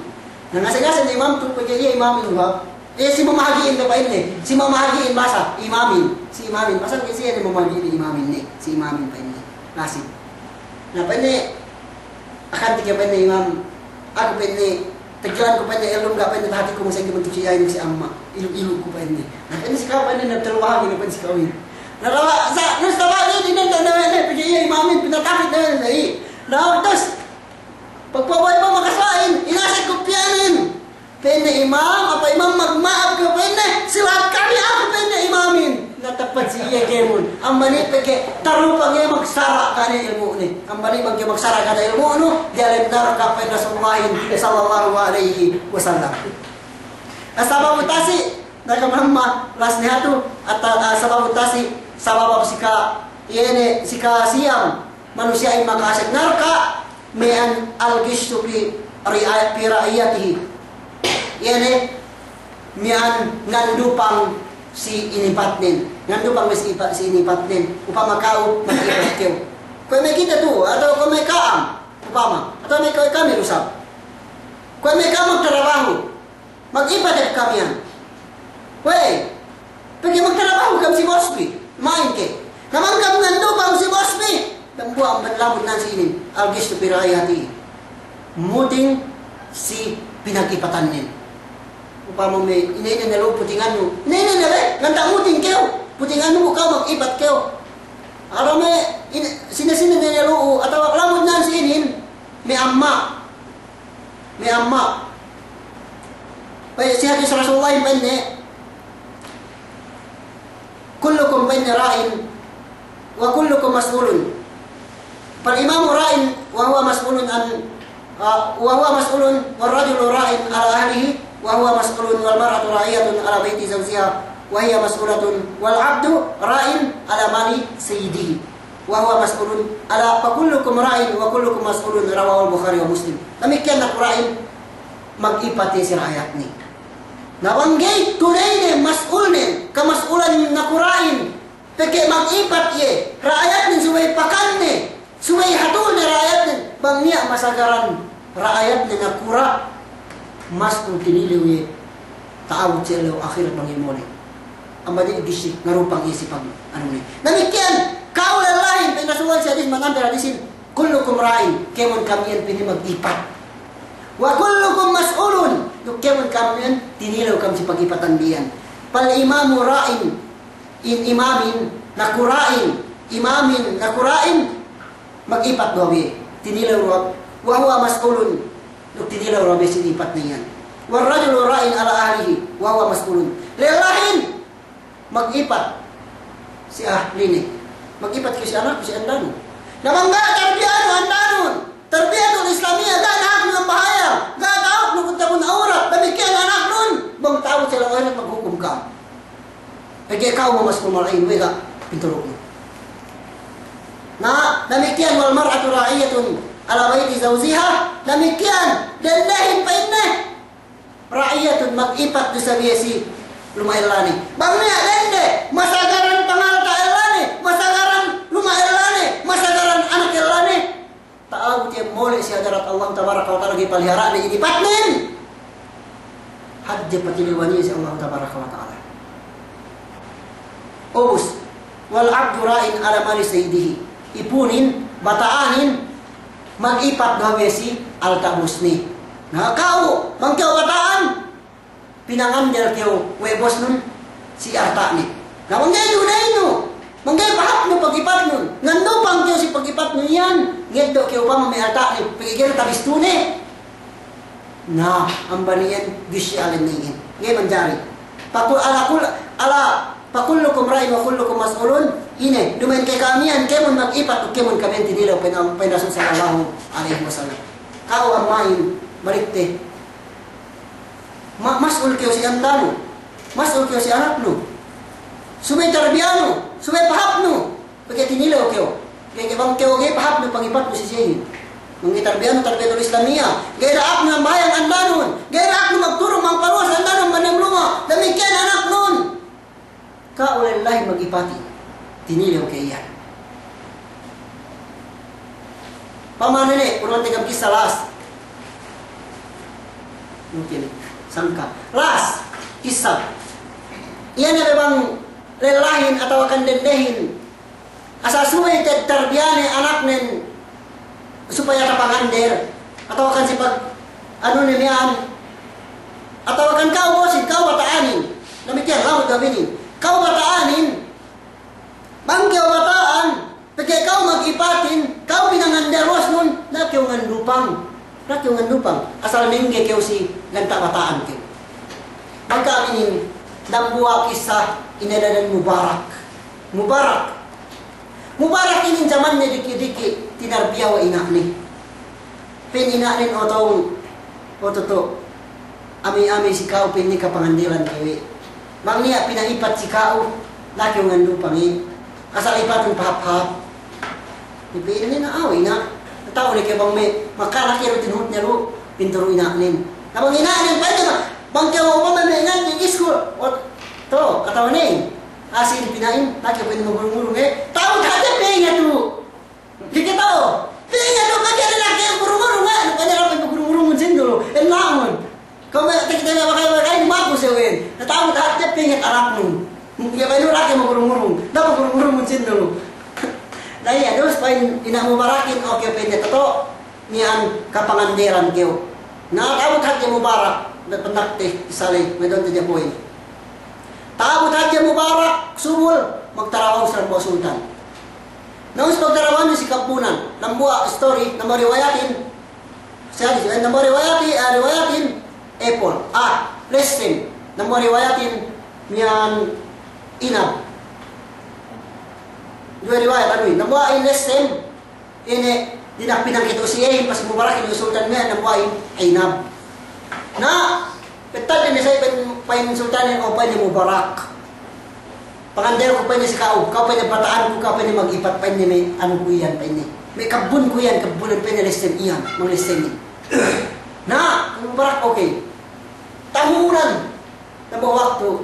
Na, ngase'-ngase' ne imam tu, pegge' iye imamin, wa. Eh, si mamahagi'in ne pa'inne, si mamahagi'in basa, imamin, si imamin, basa ke siye ne mamahagi'in, imamin ne, si imamin pa'inne, nasib. Na pa'inne, akanti ke pa'inne imam, aku pa'inne, tegelan ku pa'inne, ellum ga' pa'inne tahatiku masa'ingge bantuk si iyahin si amma', ilu'-ilu' ku pa'inne. Na pa'inne si ka'u pa'inne, na tellu bahagi' ne pa'inne si ka'uhin. Na lawa, sa, nus tawa ne, di ne, ne, ne, ne, pegge' iye imamin, pinatapit ne, ne, ne, i. Na, terus, pagpabuhay pa makasuwa'in, inasek ku piyanin. Pa'inne imam, apa imam magma'ap kew pa'inne, si lahat kami aku pa'inne imamin. Na tappat si iye kēmon. Amban iye pegge' tarupa nge magsara' ga' ne ilmu'ne. Amban iye bang kew magsara' ga' ne ilmu'nu, diyalem narka' pa'in Rasulullahin sallallahu alaihi wasallam. As-sababu tasi', na ka'am hamma, las ne hatu, at-, as-sababu tasi', sabab si ka, iye ne, si kasiyam, manusiya'in maka'asek narka', miya'an al-ghishshu fi ri'a-, fi ra'iyatihi. Iye ne, miya'an ngandupang si inipatnen. Ngandupang si ipa-, si inipatnen. Upama ka'u, mag'ipat kew. Kuwe' me' kite tu, atawa kuwe' me' ka'am, upama. Atawa me' kuwe' kami du isab. Kuwe' me' ka'am magtarabahu. Mag'ipat hep kami iyan. We'ey, pegge' magtarabahu ka'am si boss bi, ma'in ke. Na bang ka'am ngandupang si boss bi, dambuwa' amban lamud nan si inin, al-ghishshu fi ra'iyatihi. Muting si pinag'ipatannen. Upama me' ine-ine ne lu'u putingannu. Ine-ine ne be, nganta' muting kew, putingannu bu ka'u mag'ipat kew. Ara me' ine, sine-sine ne lu'u, atawa lamud nan si inin, me' amma'. me' amma'. Pa'in si hadis Rasulullah, pa'inne, كلكم, pa'inne, راع وكلكم مسؤول. فالإمام راع وهو مسؤول عن، آه، وهو مسؤول، والرجل راع على أهله وهو مسؤول، والمرأة راعية على بيت زوجها وهي مسؤولة، والعبد راع على مال سيده وهو مسؤول، ألا فكلكم راع وكلكم مسؤول، رواه البخاري ومسلم. Damikkiyan nakura'in, mag'ipat iye si ra'ayatne. Na bang ga'i tunayne, mas'ulne, kamas'ulan nakura'in, pegge' mag'ipat iye, ra'ayatnen subey pakanne, subey hatulne ra'ayatnen, bang niya' masagaran ra'ayatne nakura', mas'ul tinilew iye, ta'abut si ellew ahirat bang iye mole'. Amban iye gisi, ngarupang iye si pag-, anune. Damikkiyan, ka'u lellahin, pa'in Rasulullah si hadis, man ambil hadisin, كلكم راع, kēmon kamiyan pa'inne mag'ipat. وكلكم مسؤول, duk kēmon kamiyan tinilew kam si pag'ipatan biyan. فالإمام راع, in imamin nakura'in, imamin nakura'in, mag'ipat du hap iye, tinilew du hap, وهو مسؤول, duk tinilew du hap iye si ipatne iyan. والرجل راع على أهله وهو مسؤول. Lellahin, mag'ipat si ahline. Mag'ipat kew si anaknu, si andanu. Na bang ga' tarbiyanu andanun, tarbiyatul Islamiyah, ga' nahaknu mambahayang, ga' ta'abutnu kutabun awrat, damikkiyan anaknun, bang ta'abut si ellew ahirat maghukum ka'am. Pegge' ka'u mamasku mala'in, we' ga' pinturuknu. Na, damikkiyan والمرأة راعية على بيت زوجها, damikkiyan, dendehin pa'inne. Ra'iyatun, mag'ipat du isab iye si luma' ellane. Bang niya' dende, masagaran pangalta' ellane, masagaran luma' ellane, masagaran anak ellane, ta'abut iye mole' si hadarat Allah tabaraka wa ta'ala ga'i palihara'ne inipatnen. Hadje patilewan iye si Allah tabaraka wa ta'ala. Ubus, والعبد راع على مال سيده. Ipunin, bata'anin, mag'ipat du hap iye si alta' bosne. Na, ka'u, bang kew bata'an, pinangandel kew we' bosnun si alta'ne. Na, bang ga'i du, ga'i du, bang ga'i pahāpnu pag'ipatnun, ngandupang kew si pag'ipatnun iyan, ngeddo' kew pama me' alta'ne, pegge' ga'i du tabistune. Na, amban iyan gisi alen iyan. Ga'i manjari. Paku-, ala kul-, ala, فكلكم راع وكلكم مسؤول. Ine, duma'in ke kamiyan, kēmon mag'ipat, kēmon kamiyan tinilew, pa'in, pa'in Rasul sallallahu alaihi wasallam. Ka'u amma'in, balik te. Ma-, mas'ul kew si andanu. Mas'ul kew si anaknu. Subey tarbiyanu, subey pahāpnu. Pegge' tinilew kew. Ga'i ke bang kew ga'i pahāpnu pangipatnu si siyehin. Bang ga'i tarbiyanu, tarbiyatul Islamiyah. Ga'i da'aknu mambahayang andanun. Ga'i da'aknu magturung, mangpaluwas andanun, mandem luma'. Damikkiyan anaknun. Ka'u lellahin mag'ipati. Tinilew kew iyan. Pamane ne, purun te kam kissa las. Mungkin sangka. Las, kissa. Iyan ne bang lellahin atawakan dendehin. Asal subey te tarbiyane anaknen supaya tapangandel, atawakan si pag-, anu ne miya'an, atawakan ka'u bosin, ka'u bata'anin, damikkiyan lamud du hap inin, ka'u bata'anin, bang kew bata'an, pegge' ka'u mag'ipatin, ka'u pinangandel bosnun, da'a kew ngandupang, da'a kew ngandupang, asal mengge kew si ganta' bata'an kew. Bang ka'am inin, dambuwa' kissa, inēnan Mubarak. Mubarak. Mubarak inin jamanne diki'-diki' tinarbiya we' ina'ne. Pa'in ina'nen, "O Tong, o Toto', ami-ami si ka'u," pa'inne, "kapangandelan kew we'. Bang niya' pina'ipat si ka'u, da'a kew ngandupang we'. Asal ipatun pahāp-hāp." Pa'inne, "Na aw ina', ta'u ne ke bang me' makanak iye du tinuhutne lu," pinturu ina'nen. Na bang ina'nen, pa'inne, "Bang kew upama me' nganjing iskul, o To', atawa ne, asin pina'in, da'a kew pa'in magurung-gurung we'. Ta'u hadja pa'in tu." Diki' ta'u. Pa'in tu, pegge' da'a kew magurung-gurung we'. Pa'in da'a kew magurung-gurung sin dulu. Enna'un. Ka'u me' takite me' bakai-bakai, maku siye we'. Na ta'u hadja pa'in anaknun. Iye pa'in da'a kew magurung-gurung. Da'a magurung-gurung sin dulu. Na iye, terus pa'in ina' Mubarakin, oke pa'in, "Toto', miya'an kapangandelan kew." Na ta'abut hadja Mubarak, me' pendak te isale, me' don te japoin. Ta'abut hadja Mubarak, subul, magtarabahu si dambuwa' sultan. Na ubus pagtarabahu si kabbunan, dambuwa' istori, dambuwa' riwayatin, Jadi, eh, dambuwa' riwayatin, eh, riwayatin apple. Ah, lessem. Dambuwa' riwayatin miya'an inab. Duwe riwayat anu, dambuwa'in lessem. Ine, dina'ak pinangketu si iyehin, pasi mubarak ine sultan miya'an, dambuwa'in inab. Na, pettadde ne sa' pa'in, pa'in sultanin, o pa'inne mubarak. Pangandelku pa'inne si ka'u, ka'u pa'inne pata'anku, ka'u pa'inne magipat pa'inne me' anuku iyan pa'inne. Me' kabbunku iyan, kabbunan pa'inne lessem iyan, manglessemin. Na, mubarak, okey. Tahunan, dambuwa' waktu,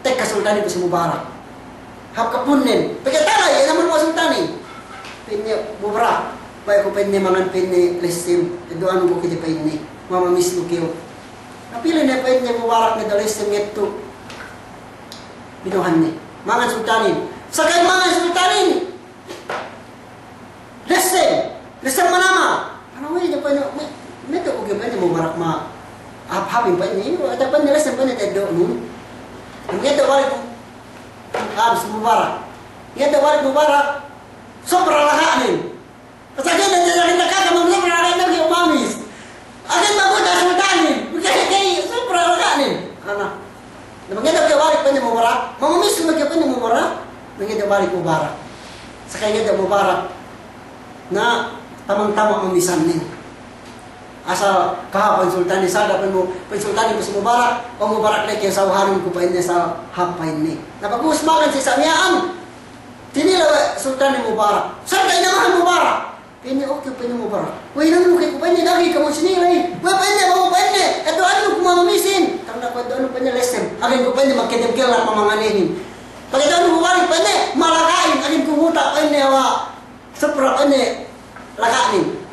tekka sultanin pasi mubarak. Hap kapunnen, pegge' tala iye naman wa sultanin. Pa'inne mubarak, baya' ku pa'inne mangan pa'inne lessem, eddo'anun ku kite pa'inne, mamamis lu kew. Napili ne pa'inne mubarak ne da lessem ngettu. Binuhan ne. Mangan sultanin. Sakay mangan sultanin. Lessem. Lessem manamal. Ana we' de pa'inne, me', me' te uge pa'inne mubarak ma. Hap-hapin pa'inne, ata pa'inne lessem pa'inne teddo'nun. Ngeddo' balik. Abis mubarak. Ngeddo' balik mubarak. Sobra laka'nen. Pasal kite, kite, kite kaka mamis, sobra laka'nen, kite mamis. Agen bagu da sultanin. Kite, kite, sobra laka'nen. Ana. Na, mangeddo' ke balik pa'inne mubarak. Mamamis lu ke pa'inne mubarak. Mangeddo' balik mubarak. Sakay ngeddo' mubarak. Na, tamang-tamang mamisanin. Asal kahāpan sultanin, sa' da pa'in mu, pa'in sultanin pasi mubarak. O mubarak ne ke sawhanun ku pa'inne sa' hāp pa'inne. Na, pag'ubus mangan si sa' miya'an. Tinila' we' sultanin mubarak. Sarta' inamahan mubarak. Pa'inne, okey, pa'inne mubarak. We' hinangnu ke ku pa'inne dagi kamu sinilay. We' pa'inne, bang pa'inne, eddo'annu ku mamamisin. Tagna' ku eddo'annu pa'inne lessem. Agen ku pa'inne magkedem-kedem mamanganehin. Pag eddo'annu ku balik pa'inne, malaka'in. Agen ku muta' pa'inne awa' sobra pa'inne laka'nin.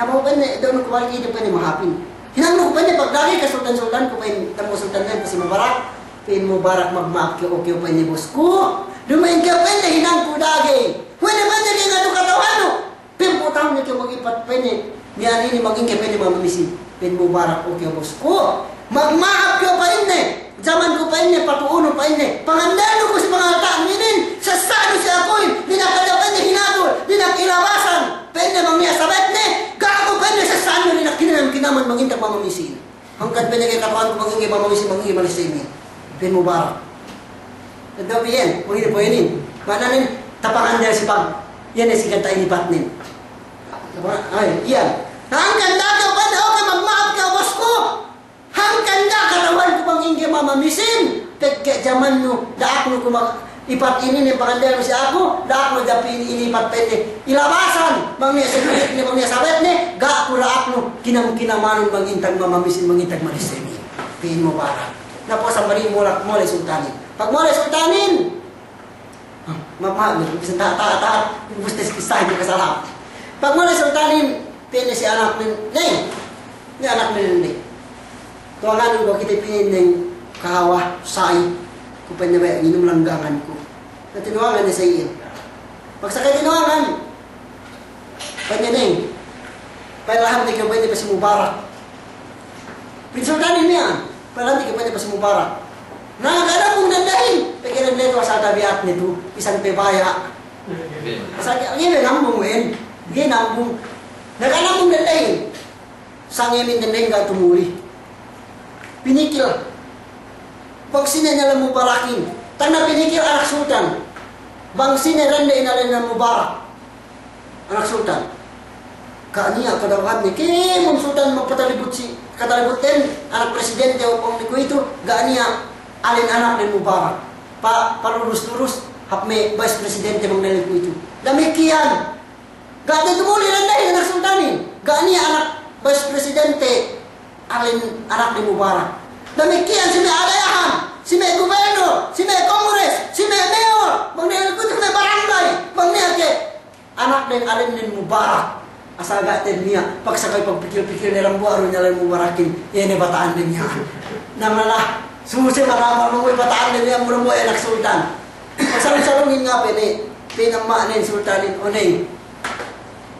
Na bang pa'inne, eddo'annu ku balik ine pa'inne mahāpin. Hinangnu ku pa'inne pagdagi ka sultan-sultan ku pa'in, tamu sultan ne pasi mubarak. Pa'in mubarak magma'ap kew, okey pa'inne bosku. Duma'in kew pa'inne hinangku dagi. We' ne pa'inne ke ngadu kata'uhannu. Pempo tahun ne kew magipat pa'inne, miya'an inin magingge pa'inne mamamisin. Pa'in mubarak, okey bosku. Magma'ap kew pa'inne. Jamanku pa'inne, patu'unu pa'inne. Pangandelnu ku si pangalta'nu inin. Sessa'nu si akuhin. Dina'ak ka'u pa'inne hinadul. Dina'ak ilabasan. Pa'inne bang niya' sabetne. Ga' ku pa'inne sessa'nu dina'ak kinam-kinaman bang intag mamamisin. Hangkan pa'inne ke kata'uhanku bang ingge mamamisin, bang ingge malessemin. Pa'in mubarak. Teddo' piyen, bang ine po'inin. Ma'ananen, tapangandel si pag, iye ne si kanta inipatnen. Ay, iyan. Na hangkan da'a kew pa'inne, okey, magma'ap kew bosku. Hangkan da'a kata'uhanku bang ingge mamamisin. Pegge' jamannu, da'aknu ku mag- Ipat inin ne pangandelnu si aku, da'aknu japi inin ipat pa'inne. Ilabasan, bang niya' security ne, bang niya' sabetne, ga' ku da'aknu kinam-kinamanun bang intag mamamisin, bang intag malessemin. Pa'in mubarak. Na po sambali' mole', mole' sultanin. Pagmole' sultanin, ah, ma-, ma-, bisan ta-, ta-, ta-, ubus ne si kissahin, kasalah. Pagmole' sultanin, pa'inne si anaknen, "Neng, ne anaknen ne. Tuwanganun ku kite pa'inne kahawa, sa'i, ku pa'inne baya' nginum langganganku." Na tinuwangan ne sa'ihin. Pagsakay tinuwangan, pa'inne, "Neng, pa'in lahat ne kew pa'inne pasi mubarak." Pa'in sultanin miya'an, "Pa'in lahat ne kew pa'inne pasi mubarak." Na, ga' ne damung dendehin, pegge' dende tu asal tabi'atne tu, bisan pe baya'. Asal ke, ga'i ne damung we'en, ga'i ne damung. Na, ga' ne damung dendehin. Sangem inin dende ga' tumuli. Pinikil. Bang sine inalem mubarakin. Tagna' pinikil anak sultan. Bang sine dende inalem mubarak. Anak sultan. Ga' niya' kata'uhanne. Kēmon sultan magpatalibut si, katalibut den, anak presidente o bang ne kuwe'itu, ga' niya' alen anakden mubarak. Pa, palurus-lurus, hap me' vice presidente bang ne kuwe'itu. Damikkiyan. Ga' ne tumuli dendehin anak sultanin. Ga' niya' anak vice presidente, alen anakden mubarak. Damikkiyan si me' alayahan, si me' gubernur, si me' kongres, si me' mayor, bang niya' kuwe'itu me' barangay, bang niya' ke anakden alennen mubarak. Asal ga' te'ed niya', pagsakay pagpikil-pikil ne dambuwa' du inalem mubarakin, iye ne bata'anden niya'. Namalah, suse manamal bang we' bata'anden niya' mura-mura anak sultan. Pasalung-salungin ngape ne, pa'in amma'nen sultanin, "O neng,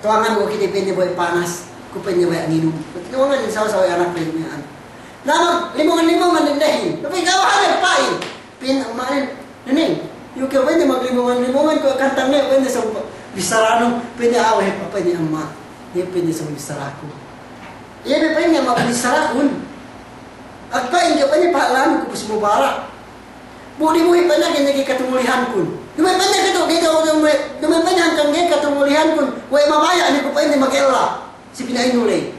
tuwangan ku kite pa'inne bohe' panas, ku pa'inne bohe' nginum." Tinuwangan ne sawa-sawa anak pa'inne miya'an. Na, maglimungan-limungan dendehin. Tapi gawa hale pa'in. Pa'in amma'nen, "Neng, iyu' kew pa'inne maglimungan-limungan, ku kantang ne pa'inne sōng bissaranu." Pa'inne, "Awe', pa'inne amma'. Iye pa'inne sōng bissaraku." Iye be pa'inne, "Ma'ap ni sarakun. Ak pa'in ke," pa'inne, "pahala'anku si Mubarak. Bu dibuhi'," pa'inne, "ga'i ne ga'i katumulihankun. Duma'in," pa'inne, "katu, ga'i katu, duma'in, duma'in," pa'inne, "hangkan ga'i katumulihankun, we' mabaya' ne ku," pa'inne, "magella si pina'innu ley.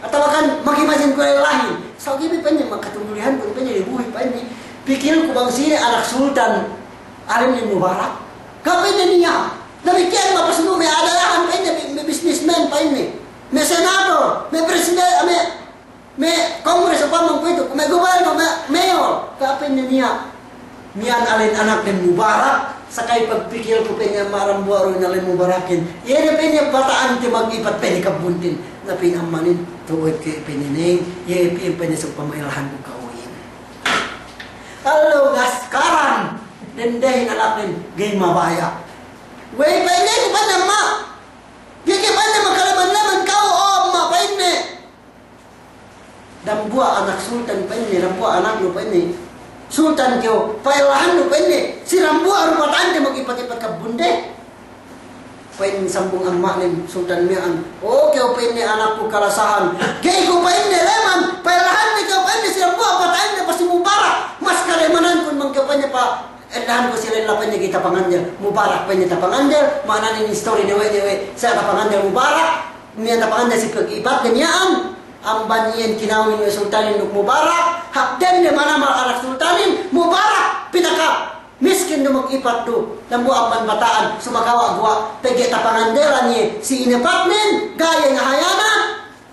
Atawa kan magimajin ku la'i lahin. Sa' ga'i be," pa'inne, "makatumulihankun," pa'inne, "dibuhi'," pa'inne. "Pikilku bang sine anak sultan, alen ne Mubarak. Ga'," pa'inne, "niya'. Damikkiyan mapasunu' me' adayahan," pa'inne, "me', me' businessman," pa'inne, "me' senator, me' preside-, me', me' Congress, upama kuwe'itu, me' gubernor, me' mayor. Ga'," pa'inne, "niya'. Miya'an alen anaknen Mubarak. Sakali pagpikilku," pa'inne, "ma' dambuwa' du alen Mubarakin. Iye ne," pa'inne, "bata'ante mag'ipat," pa'inne, "kabbunten." Na pa'in ammanen, "Tu'u ke," pa'inne, "neng. Iye," pa'in, "pa'inne, sa' upama ellahanku ka'uhin." Allo, ngaskaran dendehin anaknen ga'i mabaya'. "Wey," pa'inne, "ku," pa'inne, "ma'. Ga'i ke," pa'inne, "makaleman-leman ka'u, o amma'," pa'inne. "Dambuwa' anak sultan," pa'inne, "dambuwa' anaknu," pa'inne, "sultan kew, pa'ellahannu," pa'inne, "si dambuwa' du bata'ante mag'ipat-ipat kabbunde." Pa'in sambung amma'nen sultan miya'an, "O kew," pa'inne, "anakku kalasahan. Ga'i ku," pa'inne, "leman, pa'ellahanne kew," pa'inne, "si dambuwa' bata'ante pa si Mubarak. Mas kalemanankun bang kew," pa'inne, "pa ellahanku si lella," pa'inne, "ga'i tapangandel. Mubarak," pa'inne, "tapangandel. Ma'ananen istori ne we', ne we' sa' tapangandel Mubarak. Miya'an tapangandel si pag'ipatde miya'an. Amban iyan kinawin we' sultanin duk Mubarak. Hap dende manamal anak sultanin, Mubarak pinaka miskin du mag'ipat du. Dambuwa' amban bata'an, sumagawa' guwa' pegge' tapangandelan iye si inepatnen, ga'i iye ngahayanat.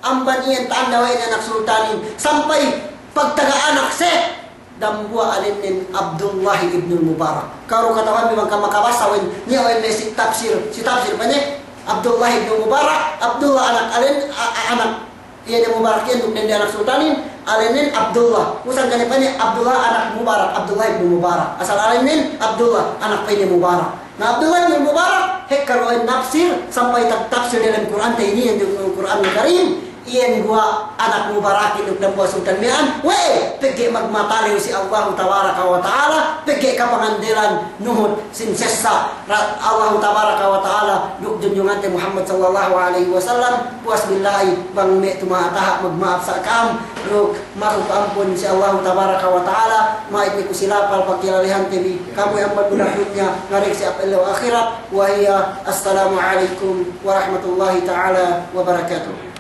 Amban iyan ta'anda we' ne anak sultanin, sampay pagtaga anak se, dambuwa' alennen Abdullah ibnul Mubarak. Karu kata'uhanbi bang kam makabasa we' ne, niya' we' ne si tafsir, si tafsir pa'inne, Abdullah ibnul Mubarak, Abdullah anak alen, a-, a-, anak iye ne Mubarak iyan duk dende anak sultanin, alennen Abdullah. Usan gane pa'inne Abdullah anak Mubarak, Abdullah ibnu Mubarak. Asal alennen Abdullah, anak pa'inne Mubarak. Na Abdullah ibnu Mubarak, hekka du iyan nafsir, sampay tag-, tafsir delem Kur'ante inin, iyan duk Kur'anul Karim, iyan guwa' anak Mubarakin duk dambuwa' sultan miya'an, we', pegge' magmatalew si Allahu tabaraka wa ta'ala, pegge' kapangandelan nuhut sin sessa' ra-, Allahu tabaraka wa ta'ala duk junjungante Muhammad sallallahu alaihi wasallam. Puwas billahi bang me' tumaha' taha' magma'ap sa' ka'am, duk maku pa'ampun si Allahu tabaraka wa ta'ala, ma'it ne ku si lapal pagkilalehantebi, kamu amban budak dunya, ngarik si hap ellew ahirat, wa hiya, assalamu alaikum warahmatullahi ta'ala wabarakatuh.